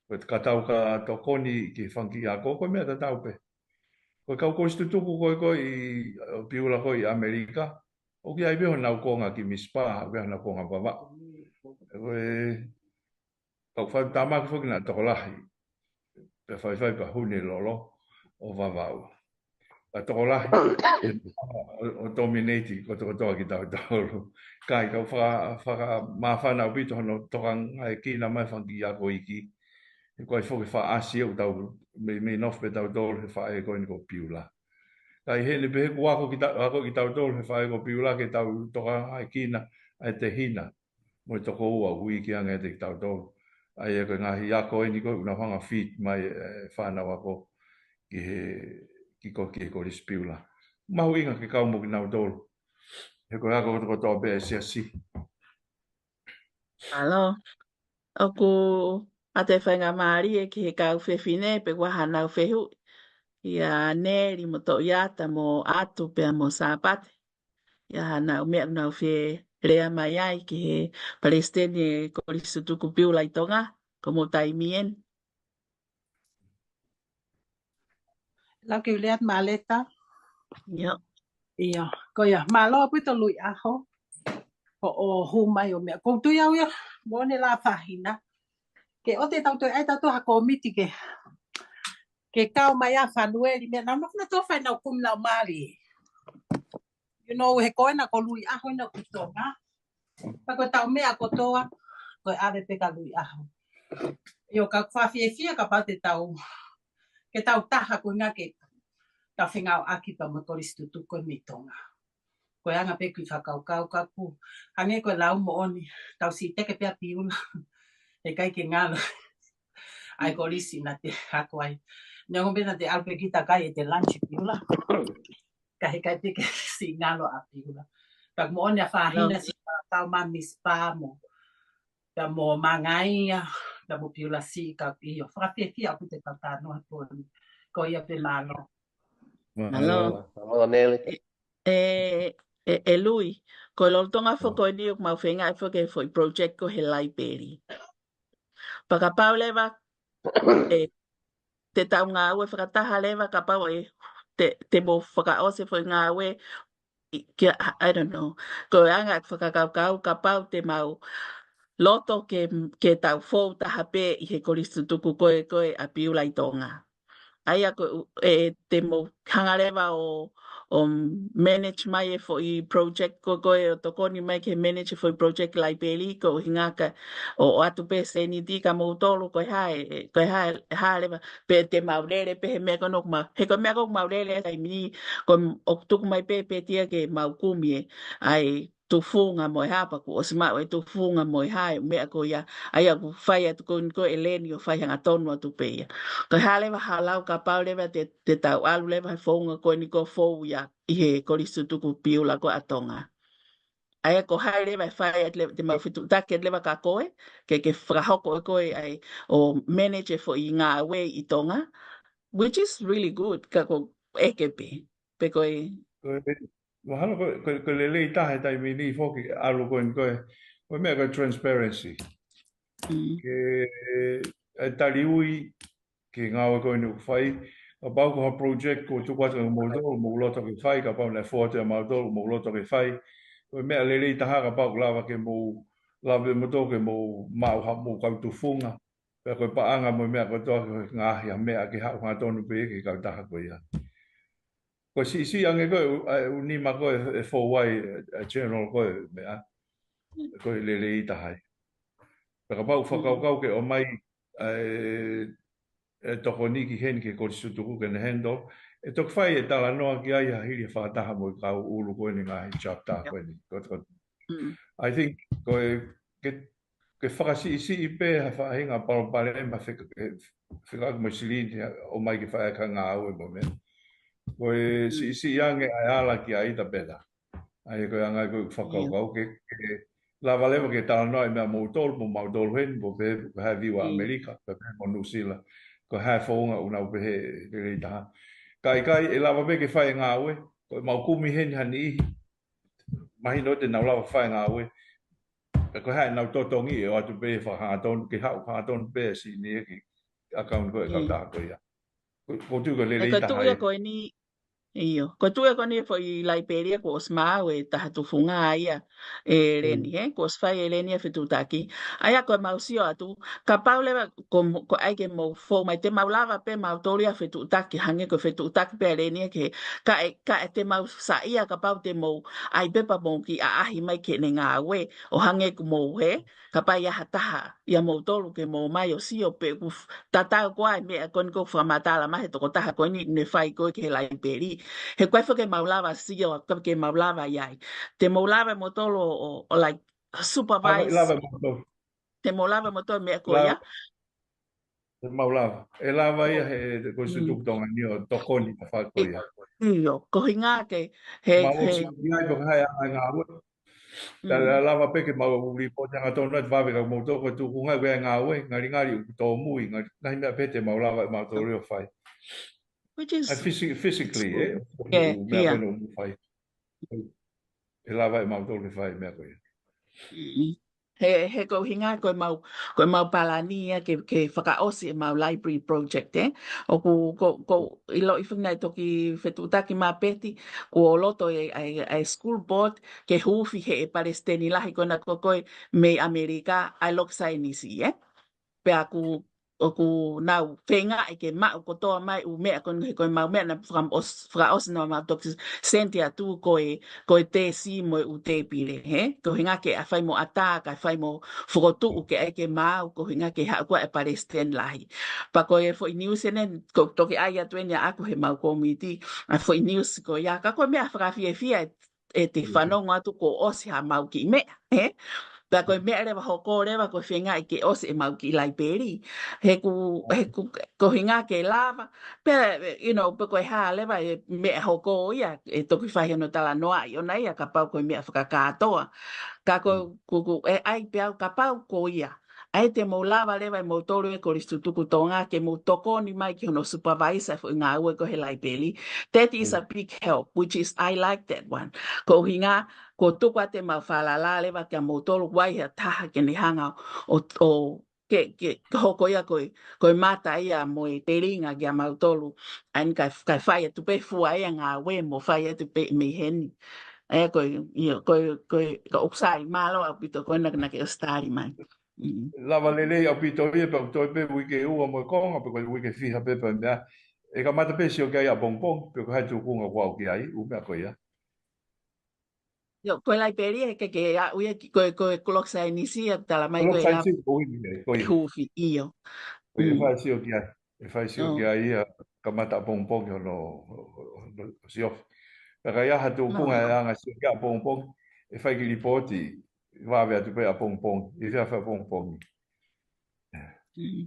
Ko e ka tau ka tokoni ki he fanga kiʻi ako, ko e meʻa tatau pē. Ko e kau kolisi tutuku ko ē ko ē ʻi, ʻo Piula ko ē ʻi ʻAmelika, ʻoku ʻi ai pē honau konga ki Misipa, ʻoku ʻi ai honau konga Vavaʻu. Ko e, kau fakatamaki foki naʻa tokolahi. Pea faifai pea hū ne lolo ʻo Vavaʻu. Ka tokolahi, ʻo, ʻo dominate kotokotoa kitautolu. Ka ʻi ai kau faka-, fakamāfana ʻaupito hono tokangaʻekina mai fanga kiʻi ako iiki. He ko e foki faʻasi ʻoku tau mei, mei nofo pē tautolu he faʻē ko eni ko Piula. Ka ʻi heʻene pehē ʻoku ako kita-, ako kitautolu he faʻē ko Piula ke tau tokangaʻekina ʻa e tehina mo e tokoua ʻoku iiki ange ʻiate kitautolu. ʻA ia ko e ngaahi ako eni ko ē ʻoku nau hanga feed mai e fānau ako ki he, ki ko, ki he Kolisi Piula. Mahuʻinga ke kau mo kinautolu. He ko e ako kotokotoa pē ʻa e siasi. Mālō. ʻOku ʻoatu e faingamālie ki he kau fefine pe ko e hā haʻanau fehuʻi. ʻIa Neli mo Toʻiata mo ʻAtu pea mo Sāpate. ʻIa haʻanau meʻa ʻoku nau fie lea mai ai ki he Palesiteni ʻo e Kolisi Tutuku Piula ʻi Tonga, ko hoʻomou taimi eni. Lau ke u lea atu Maleta. ʻIo. ʻIo, ko ia, mālō ʻaupito Luiʻaho. Hoʻo hū mai ʻo meʻa. ʻOku ou tui au ia, mo ne la fahina. Ke ʻoua te tau toe ʻai tautolu ha kōmiti ke, ke kau mai ʻa Fanueli, meʻa nau nofo nautolu fai ʻenau kumi ʻenau mali. You know, he ko ena ko Luiʻaho ena ʻoku ʻi Tonga. Pea ko ʻetau meʻa kotoa, ko e ʻave pē kia Luiʻaho. ʻIo, ka ʻoku ou fiefia kapau te tau, ke tau taha ko e ʻuhinga ke tau fengāueʻaki pea mo e Kolisi Tutuku ko ē mei Tonga. Ko e anga pē ʻeku fakakaukau ka ʻoku, hangē ko e lau moʻoni, tau siʻi teke pē ʻa Piula. Heʻikai ke ngalo. ʻa e kolisi naʻa te ako ai. Neongo pē naʻa te ʻalu pē kita kai ʻete lunch Piula. Ka heʻikai pē ke siʻi ngalo ʻa Piula. Pea moʻoni ʻa e faʻahinga siʻi kau mami spa mo. Pea mo Mangaia, pea mo Piula siʻi kau ʻio. Fakafiefia ʻaupito e kau talanoa he pō ni. Ko ia pē, mālō. Mālō. Mālō, Neli. ʻE, ʻe, ʻe Lui, ko e lolotonga foki eni ʻoku mau feinga ai foki e foʻi project ko ē he laipeli. Pea kapau leva, ʻe, te tau ngāue fakataha leva kapau ʻe, te, te mou fakaʻosi e foʻi ngāue, ʻi, kia, I don't know. Ko e anga e fakakaukau kapau te mau loto ke, ke tau fou taha pē ʻi he kolisi tutuku ko ē, ko ē ʻa Piula ʻi Tonga. ʻA ia ko e, ʻe te mou hanga leva ʻo, ʻo manage mai e foʻi project ko, ko ē ʻo tokoni mai ke manage e foʻi project laipeli ko e ʻuhinga ka ʻo, ʻoatu pē seniti kia moutolu ko e hā e, ko e hā e, hā leva pe te mau lele pē he meʻa ko ē ʻoku mau, he ko e meʻa ko ē ʻoku mau lele ai taimi ni, ko e ʻoku tuku mai pē, pē tia ke mau kumi e, ʻa e tufunga mo e hā pea kuo ʻosi maʻu e tufunga mo e hā e meʻa ko ia, ʻa ia ʻoku fai atu ko eni ko e leni ʻo fai hangatonu atu pē ia. Ko e hā leva ha lau kapau leva te, te tau ʻalu leva he founga ko eni ko e fou ia ʻi he kolisi tutuku Piula ko ē ʻa Tonga. ʻA ia ko hai leva ʻe fai atu leva, te mau fetuʻutaki atu leva kia koe, ke, ke fakahoko ʻe koe ʻa e, ʻo manage e foʻi ngāue ʻi Tonga, which is really good, ka ko e ʻeke pē, pe ko e Ko e, mahalo ko, ko, ko e lelei taha he taimi ni foki, ʻalu ko eni ko e, ko e meʻa ko e transparency. Mm. Ke, ʻe tali ui, ke ngāue ko eni ʻoku fai, kapau ko ha project ko e tuku atu kia moutolu, mou loto ke fai, kapau naʻe fou atu kia moutolu, mou loto ke fai. Ko e meʻa lelei taha kapau ʻoku lava ke mou, lava pē moutolu ke mou maʻu haʻamou kau tufunga. Pea ko e paʻanga mo e meʻa kotoa ko e ngaahi ʻa e meʻa ke haʻu hangatonu pē ki he kautaha ko ia. Ko e siʻisiʻi ange ko ē, ʻa e ʻū nima ko ē, ʻe fou ai, ʻa e general ko ē, meʻa. Ko e lelei taha ia. Pea kapau ʻoku fakakaukau ke ʻomai, ʻa e, ʻe tokoni ki heni ki he kolisi tutuku ke ne handle. ʻE toki fai e talanoa ki ai ha hili e fakataha mo e kau ʻulu ko eni ngaahi chapter ko eni. Ko, ko, Mm. I think, ko e, ke, ke fakasiʻisiʻi pē ha faʻahinga palopalema feka, e, fekauʻaki mo e silini, ʻomai ke fai ʻaki ha ngāue mo e meʻa. Ko e Mm. siʻisiʻi ange ʻa e ala ki ai the better. ʻA ia ko e anga ko e fakakaukau ke, ke lava leva ke talanoa ʻi meʻa moutolu, mo mautolu heni, mo pehē, pehē view ʻa Mm. ʻAmelika, pe pehē mo Nuʻusila. Ko e hā e founga ʻoku nau pehē lelei taha. Ka ʻikai, ʻe lava pē ke fai e ngāue, ko e mau kumi heni ha niʻihi. Mahino te nau lava fai e ngāue. Ka ko e hā ʻenau totongi ʻe ʻoatu pē fakahangatonu, ke haʻu hangatonu pē siʻi niʻihi ki he account ko ē ʻa e Mm. kautaha ko ia. Ko, ko e tuʻu ko e He lelei ko e taha tuʻu ia ia. ko eni, ʻio. Ko e tuʻu ia ko eni e foʻi laipeli ia kuo ʻosi maʻu e taha tufunga ia ʻe Mm. Leni, he? Kuo ʻosi fai ʻe Leni e fetuʻutaki. ʻA ia ko e mau sio atu, kapau leva ko, ko e ʻai ke mou fou mai te mau lava pē mautolu ia fetuʻutaki, hangē ko e fetuʻutaki pē ʻa Leni ia ke, ka ʻe, ka ʻe te mau saiʻia kapau te mou ʻai pē pea mou kiʻi ʻaʻahi mai ke ne ngāue, ʻo hangē ko mou he, kapau ʻe ʻi ai ha taha ia moutolu ke mou ō mai ʻo sio pe ʻoku f-, tatau koā e meʻa ko eni ʻoku fakamatala mai he tokotaha ko eni ne fai ko ē ki he laipeli. He ko e foki ke mau lava sio, ko e ke mau lava ʻi ai. Te mou lava moutolu ʻo, ʻo, like, supervise. Lava moutolu. Te mou lava moutolu meʻa ko ia. Te mau lava. ʻE lava ia he, he kolisi tutuku Tonga ni ʻo tokoni ʻa e fai ko ia. ʻIo, ko e ʻuhinga ke, he, Mau he ʻosi ʻi ai ko e hā e anga e ngāue. Ka Mm. lava pē ke mau report hangatonu atu vave kia moutolu ko e tuʻunga ko e ngāue, ngalingali ʻoku tōmui, ngali, ngaahi meʻa pē te mau lava ʻe mautolu ʻo fai. Which is ʻA e physi-, physically, ʻe? Yeah, ʻOku meʻa yeah. ko ē ʻoku fai. ʻE lava ʻe mautolu ke fai meʻa ko ia. Mm. He, he ko e ʻuhinga ko e mau, ko e mau palani ia ke, ke fakaʻosi e mau library project, ʻe? ʻOku, ko, ko ʻiloʻi foki naʻe toki fetuʻutaki mai Peti, kuo loto e, e, e school board, ke huufi he ʻe palesiteni lahi ko ena ko ē mei ʻAmelika, ʻa e loki saienisi, ʻe? Pea ʻoku, ʻoku nau feinga ke maʻu kotoa mai ʻū meʻa ko eni he ko e mau meʻa naʻe fakaʻos-, fakaʻosi naʻa mau toki send atu ko e, ko e tesi mo e ʻū tēpile, he? Ko e ʻuhinga ke ʻai fai mo ʻatā, kae fai mo fokotuʻu ke ʻai ke maau, ko e ʻuhinga ke haʻu ko ē e palesiteni lahi. Pea ko e foʻi news eni, ko e toki ʻai atu eni ʻaʻaku he mau kōmiti, ʻa e foʻi news ko ia, ka ko e meʻa fakafiefia ʻe, ʻete Mm. fanongo atu kuo ʻosi ha mau kiʻi meʻa, he? Pea ko e meʻa leva hoko leva ko e feinga ke ʻosi ʻemau kiʻi laipeli. He ʻoku, he ʻoku, ko e ʻuhinga ke lava. Pea, you know, pe ko e hā leva e meʻa hoko ia, ʻe toki fai hono talanoaʻi ʻona ia kapau ko e meʻa fakakātoa. Ka ko, ko, ko, ʻe ʻai pē au kapau ko ia. ʻAi te mou lava leva ʻe moutolu ʻe Kolisi Tutuku Tonga ke mou tokoni mai ki hono supervise ʻa e foʻi ngāue ko ē he laipeli. That is a big help, which is, I like that one. Ko e ʻuhinga, ko e tuku atu ʻemau falala leva kia moutolu, ʻoua ʻe ʻi ai ha taha ke ne hanga ʻo, ʻo, ke, ke, ke hoko ia ko e, ko e mata ia mo e telinga kia mautolu. ʻAi kae, kae fai atu pē fua ia ngāue mo fai atu pē mei heni. ʻE, ko e, ʻio, ko e, ko e, ka ʻoku sai, mālō ʻaupito ko ena naʻa ke ʻosi tali mai. Mm. Lava lelei ʻaupito ia pea ʻoku toe pē uike ʻe ua mo e konga, pe ko e uike ʻe fiha pē pea meʻa. ʻE kamata pē sio ki ai ʻapongipongi, pe ko e hā e tūkunga kuo aʻu ki ai, ʻū meʻa ko ia. ʻIo, ko e laipeli ʻe ke, ke aʻu ia ki, ko e, ko e clock science ia, tala mai ko e lava. Clock science ko eni, ko e hufi, ʻio. Ko e fai sio ki ai, ʻe fai sio ki ai ia, kamata ʻapongipongi hono, hono, hono siofi. Ka ʻi ai ha tūkunga ʻe anga sio ki ai ʻapongipongi, ʻe fai ki lipooti, vave atu pē ʻapongipongi, ʻi he efiafi ʻapongipongi. Mm.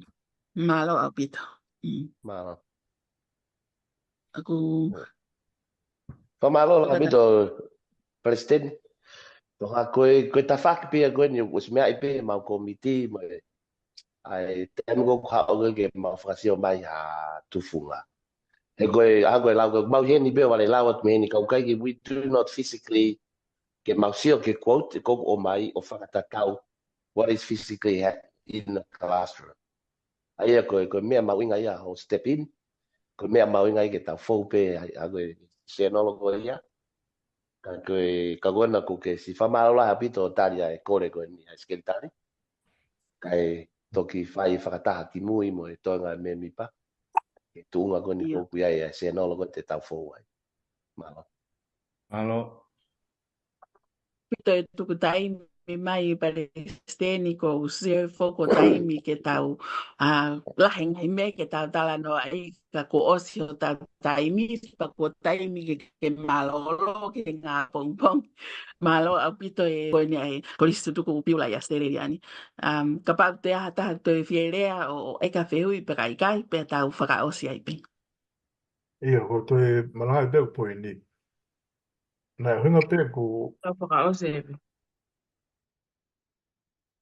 Mālō ʻaupito. Mm. Mālō. ʻOku fakamālō lahi ʻaupito, Palesiteni. Ko ha ko e, ko e tafaʻaki pē ia ko eni, ʻosi meaʻi pē ʻemau kōmiti, mo e, ʻai, taimi ko ē ʻoku haʻu ke mau fakasio mai ha tufunga. He ko e, ʻa ko e lau, ko e mau heni pē, vale lau atu mei heni, ka ʻoku ʻikai ke, we do not physically, ke mau sio ki he quote, ko ē ʻoku ʻomai ʻo fakatatau what is physically ha-, in the classroom. ʻA ia ko e, ko e meʻa mahuʻinga ia hoʻo step in, ko e meʻa mahuʻinga ia ke tau fou pē, ʻa, ʻa ko e sēnolo ko ia. Ka ko e, ka ko ena ʻoku ke ʻosi fakamālō lahi ʻaupito ʻo tali ʻa e kole ko eni ʻa e Sekelitali. Kae toki fai fakataha kimui mo e toenga mēmipa. Ke tuʻunga ko eni ʻoku ʻi ai ʻa e sēnolo ko ē te tau fou ai. Mālō. Mālō. ʻAupito e tuku taimi mai Palesiteni, ko e sio foki ko e taimi ke tau, ʻa, lahi ngaahi meʻa ke tau talanoaʻi ka kuo ʻosi hotau taimi, pea ko e taimi ke, ke mālōlō ke ngā pongipongi. Mālō ʻaupito e ko eni ʻa e Kolisi Tutuku ʻUpiula ʻi ʻAositelēlia ni. Um, kapau ʻoku ʻi ai ha taha toe fie lea ʻo, ʻo ʻai ha fehuʻi pe ʻikai, pea tau fakaʻosi ai pē. ʻIo, ko e toe malanga pē ʻo poini. Naʻe ʻuhinga pē ʻeku, tau fakaʻosi ʻeku.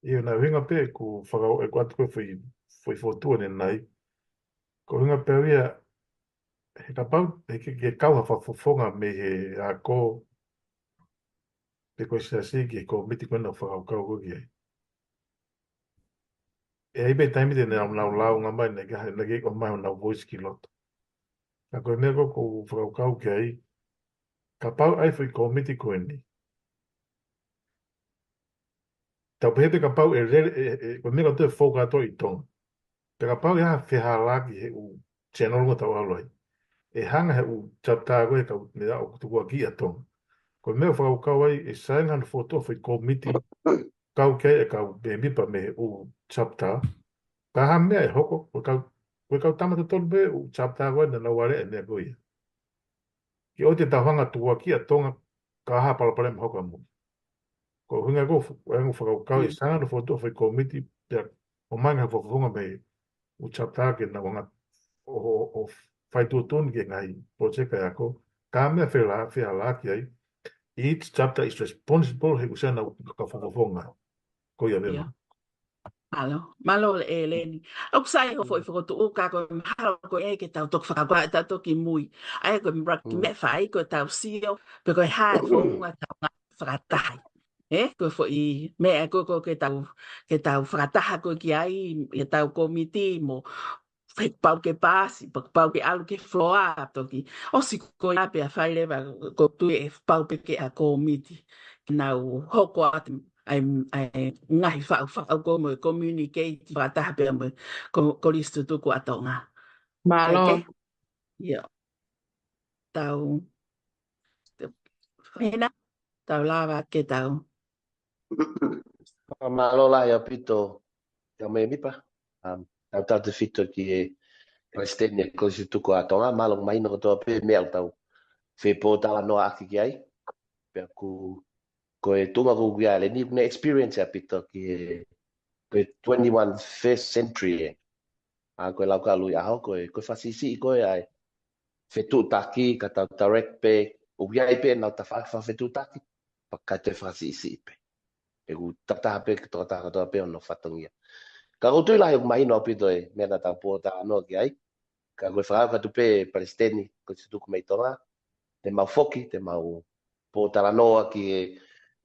ʻIo, naʻe ʻuhinga pē ʻeku faka-, ʻeku ʻoatu ko ē foʻi, foʻi fokotuʻu ʻanenai. Ko e ʻuhinga pē ia, he kapau, he ke, ke kau ha fakafofonga mei he ako, pe ko e siasi ki he kōmiti ko ena ʻoku fakakaukau ko ē ki ai. ʻE ʻi ai pē taimi te nau, nau lāunga mai, naʻe ʻikai, naʻe ʻikai ʻomai honau voice ki loto. Ka ko e meʻa ko ē ʻoku ou fakakaukau ki ai, kapau ʻe ʻi ai foʻi kōmiti ko eni. Tau pehē pē kapau ʻe lele, ʻe, ʻe, ko e meʻa ko ē ʻoku fou kātoa ʻi Tonga. Pea kapau ʻe ʻi ai ha fehālaaki he ʻū channel ʻoku tau ʻalu ai. ʻE hanga he ʻū chapter ko ē kau meʻa ʻoku tukuakiʻi ʻa Tonga. Ko e meʻa ʻoku fakakaukau ai, ʻe sai ange hono fokotuʻu foʻi kōmiti kau ki ai e kau mēmipa mei he ʻū chapter. Ka ha meʻa ʻe hoko, ko e kau, ko e kau tama totonu pē ʻū chapter ko ē naʻa nau aleʻi e meʻa ko ia. Ke ʻoua te tau hanga tukuakiʻi ʻa Tonga ka ha palopalema hoko ʻamui. Ko e ʻuhinga ko ē fu-, ʻe ngu fakakaukau ʻe sai ange hono fokotuʻu foʻi kōmiti pea ʻomai ha fakafofonga mei he ʻū chapter ke nau hanga ʻo, ʻo, ʻo fai tuʻutuʻuni ki he ngaahi project ʻa e ako. Ka ha meʻa fehāla-, fehālaaki ai, each chapter is responsible he ʻū siana ʻoku fakafofonga. Ko ia pē. ʻIo. Mālō, mālō ʻEleni. ʻOku sai hoʻo foʻi fokotuʻu ka ko e mahalo ko ē ke tau toki fakakua, tau toki mui. ʻA ia ko e mrak meʻa fai ko ʻetau sio, pe ko e hā e founga tau ngāue fakataha ai. ʻE, ko e foʻi meʻa ko ē ko ē ke tau, ke tau fakataha ko ē ki ai, ʻetau kōmiti mo fai pau ke paasi, pau, pau ke ʻalu ki he floor toki. ʻOsi ko ia pea fai leva ko e tui ʻe pau pē ke ʻa e kōmiti. Ke nau hoko atu ʻa e, ʻa e ngaahi faʻu, faʻu ko ē mo e communicate fakataha pea mo e ko-, Kolisi Tutuku ʻa Tonga. Mālō. Kae kehe? ʻIo. Tau. Hena, tau lava ke tau. Mālō lahi ʻaupito, kau mēmipa. Um, tautautefito ki he Palesiteni ʻo e Kolisi Tutuku ʻa Tonga, mālō mahino kotoa pē meʻa ʻoku tau fepōtalanoaʻaki ki ai. Pea ʻoku ko e tuʻunga ko ia ʻa Leni, ʻoku ne experience ʻaupito ki he, ko e twenty-first century ē. ʻA ko e lau ʻa Lui ʻaho, ko e, ko e fakasiʻisiʻi ko ē ʻa e fetuʻutaki, ka tau direct pē, ʻoku ʻi ai pē ʻenau tafaʻaki fakafetuʻutaki, pea ka te fakasiʻisiʻi pē. ʻOku takitaha pē, ke tokotaha kotoa pē hono fatongia. Ka ʻoku ou tui lahi ʻoku mahino ʻaupito e meʻa naʻa tau pōtalanoa ki ai. Ka ko e fakakaukau atu pē Palesiteni, Kolisi Tutuku mei Tonga, te mau foki, te mau pōtalanoa ki he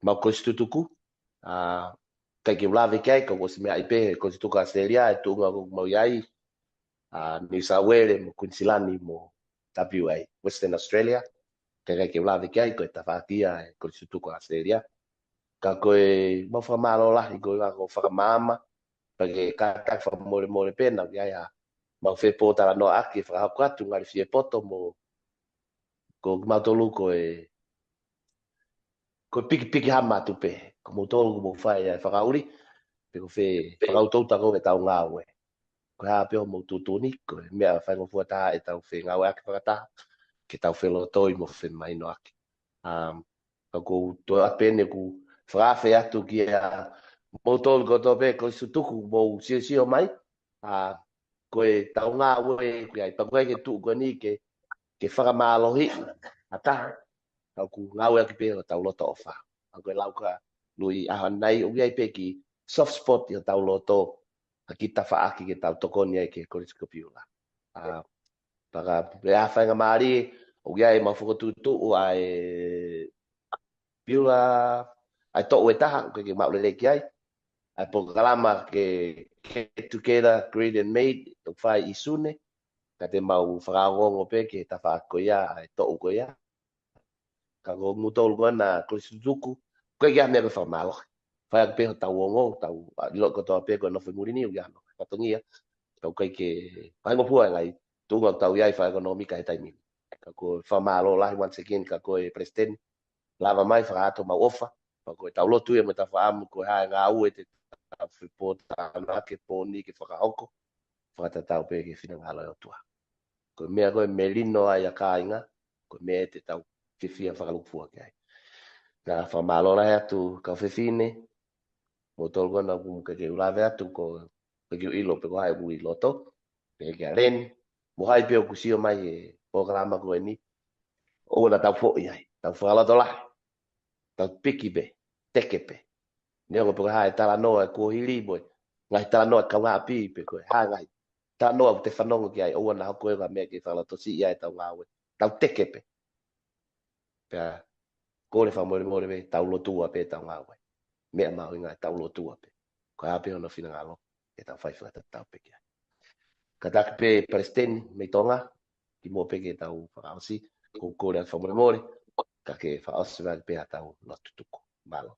mau Kolisi Tutuku, ʻa, ʻikai ke u lave ki ai, ka ʻoku ʻosi meaʻi pē he Kolisi Tutuku ʻAositelēlia, e tuʻunga ʻoku mau ʻi ai, ʻa, New South Wales, mo Kuinisilani, mo W A, Western Australia, ka ʻikai ke u lave ki ai, ko e tafaʻaki ia e Kolisi Tutuku ʻAositelēlia. Ka ko e mau fakamālō lahi, ko e ʻuhinga ko e fakamaama, pea ke kātaki fakamolemole pē naʻa ʻi ai ha mau fepōtalanoaʻaki, fakahoko atu, ngali fie poto mo, ko kimautolu ko e, ko e pikipiki hama atu pē, ko moutolu ʻoku mou fai ʻa e fakaʻuli, pe ko fē fakaʻutoʻuta ko ē ʻetau ngāue. Ko e hā pē hoʻomou tuʻutuʻuni, ko e meʻa faingofua taha ʻetau fengāueʻaki fakataha, ke tau felotoi mo femahinoʻaki. Um, ka ʻoku ou toe ʻai pē eni ʻeku fakaafe atu kiate kimoutolu kotoa pē Kolisi Tutuku, mou siosio mai, ʻa, ko ʻetau ngāue ʻoku ʻi ai, pea ʻoku ʻikai ke tuʻu ko eni ke, ke fakamālohiʻi ha taha, ka ʻoku ngāueʻaki pē hotau loto ʻofa. ʻA ko e lau ʻa Lui ʻaho ni, ʻoku ʻi ai pē kiʻi soft spot ʻi hotau loto, ha kiʻi tafaʻaki ke tau tokoni ai ki he Kolisi ko Piula. ʻA, pea ka, pea faingamālie, ʻoku ʻi ai ʻemau fokotuʻutuʻu ʻa e Piula, ʻa e toʻu ʻe taha, ʻoku ʻikai ke maʻu lelei ki ai, ʻa e polokalama ke Get Together, Greet and Meet, ʻoku fai ʻi Sune, ka te mau fakaongoongo pē ki he tafaʻaki ko ia, ʻa e toʻu ko ia. Ka ko moutolu ko ena Kolisi Tutuku, ʻoku ʻikai ke ʻi ai ha meʻa ke fakamālohi. Fai ʻaki pē hotau ongo, tau, ʻa, ʻilo kotoa pē ko e nofo ʻi muli ni, ʻoku ʻi ai hono fatongia. Ka ʻoku ʻikai ke, faingofua e ngaahi tuʻunga ʻoku tau ʻi ai, fakaekonōmika he taimi ni. Ka ko e fakamālō lahi once again, ka ko e Palesiteni, lava mai, fakaʻatā homau ʻofa, pea ko ʻetau lotu ia mo ʻetau fakaʻamu, ko e hā e ngāue te tau fepōtalanoaʻaki he pō ni ke fakahoko, fakatatau pē ki he finangalo ʻo e ʻOtua. Ko e meʻa ko ē ʻe melino ai ʻa kāinga, ko e meʻa ia te tau fiefia fakalūkufua ki ai. Ka fakamālō lahi atu kau fefine, moutolu ko ena ʻoku ʻikai ke u lave atu, ko ʻikai ke u ʻilo pe ko hai ʻoku ʻi loto, pehē kia Leni, mo hai pē ʻoku sio mai he polokalama ko eni, ʻoua naʻa tau foʻi ai, tau fakalotolahi, tau piki pē, teke pē. Neongo pe ko e hā e talanoa ʻa e kuohili mo e ngaahi talanoa ʻa e kaungāʻapi pe ko e hā e ngaahi talanoa ʻoku te fanongo ki ai, ʻoua naʻa hoko ia ko ha meʻa ke fakalotosiʻi ai ʻetau ngāue. Tau teke pē. Pea kole fakamolemole pē, tau lotua pē ʻetau ngāue. Meʻa mahuʻinga ʻetau lotua pē. Ko e hā pē hono finangalo, ke tau fai fakatatau pē ki ai. Kātaki pē Palesiteni mei Tonga, kimuʻa pē ke tau fakaʻosi, ʻoku ou kole atu fakamolemole, ka ke fakaʻosi mai pē ʻetau lotu tuku. Mālō.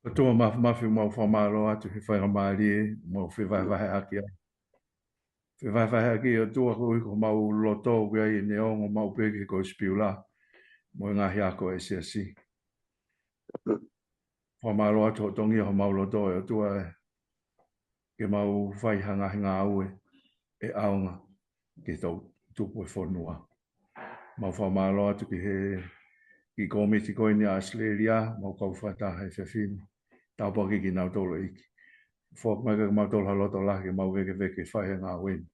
ʻOtua Māfimafi, mau fakamālō atu he faingamālie, mau fevahevaheʻaki ai. Fevahevaheʻaki ʻOtua koeʻuhi ko homau loto ʻoku ʻi ai e neongo maʻu pē ki he Kolisi Piula, mo e ngaahi ako ʻa e Siasi. Fakamālō atu hoʻo tongi homau loto ʻe ʻOtua ē, ke mau fai ha ngaahi ngāue ʻe ʻaonga ki he toʻutupu ʻo e fonua. Mau fakamālō atu ki he, ki he kōmiti ko eni ʻa ʻAositelēlia, mau kau fakataha he efiafi ni. Tāpuakiʻi kinautolu ʻEiki. Foaki mai kiate kimautolu ha loto lahi ke mau vekeveke fai e ngāue ni.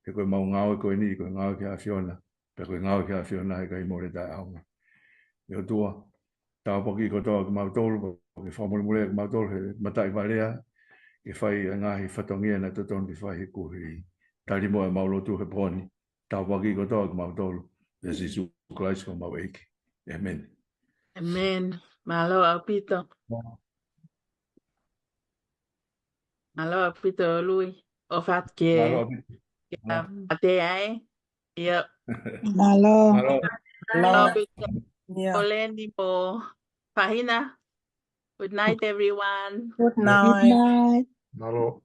He ko ʻemau ngāue ko eni, ko e ngāue ki he ʻAfiona. Pea ko e ngāue ki he ʻAfiona ʻe ʻikai mole taʻeʻaonga. ʻE ʻOtua, tāpuakiʻi kotoa kimautolu, ke fakamolemoleʻi kimautolu he mataʻi valea, ke fai e ngaahi fatongia naʻe totonu ke fai he kuohili. Tali muʻa ʻemau lotu he pō ni, tāpuakiʻi kotoa kimautolu, ʻia Sīsū Kalaisi ko homau ʻEiki. ʻĒmeni. ʻĒmeni. Mālō ʻaupito. Mālō ʻaupito Lui. ʻOfa atu ke, mālō ʻaupito. Ke ʻa, ʻa te ai. ʻIo. Mālō. Mālō. Mālō ʻaupito. ʻIo. Ko Leni mo Fahina. Good night, everyone. Good night. Good night. Mālō.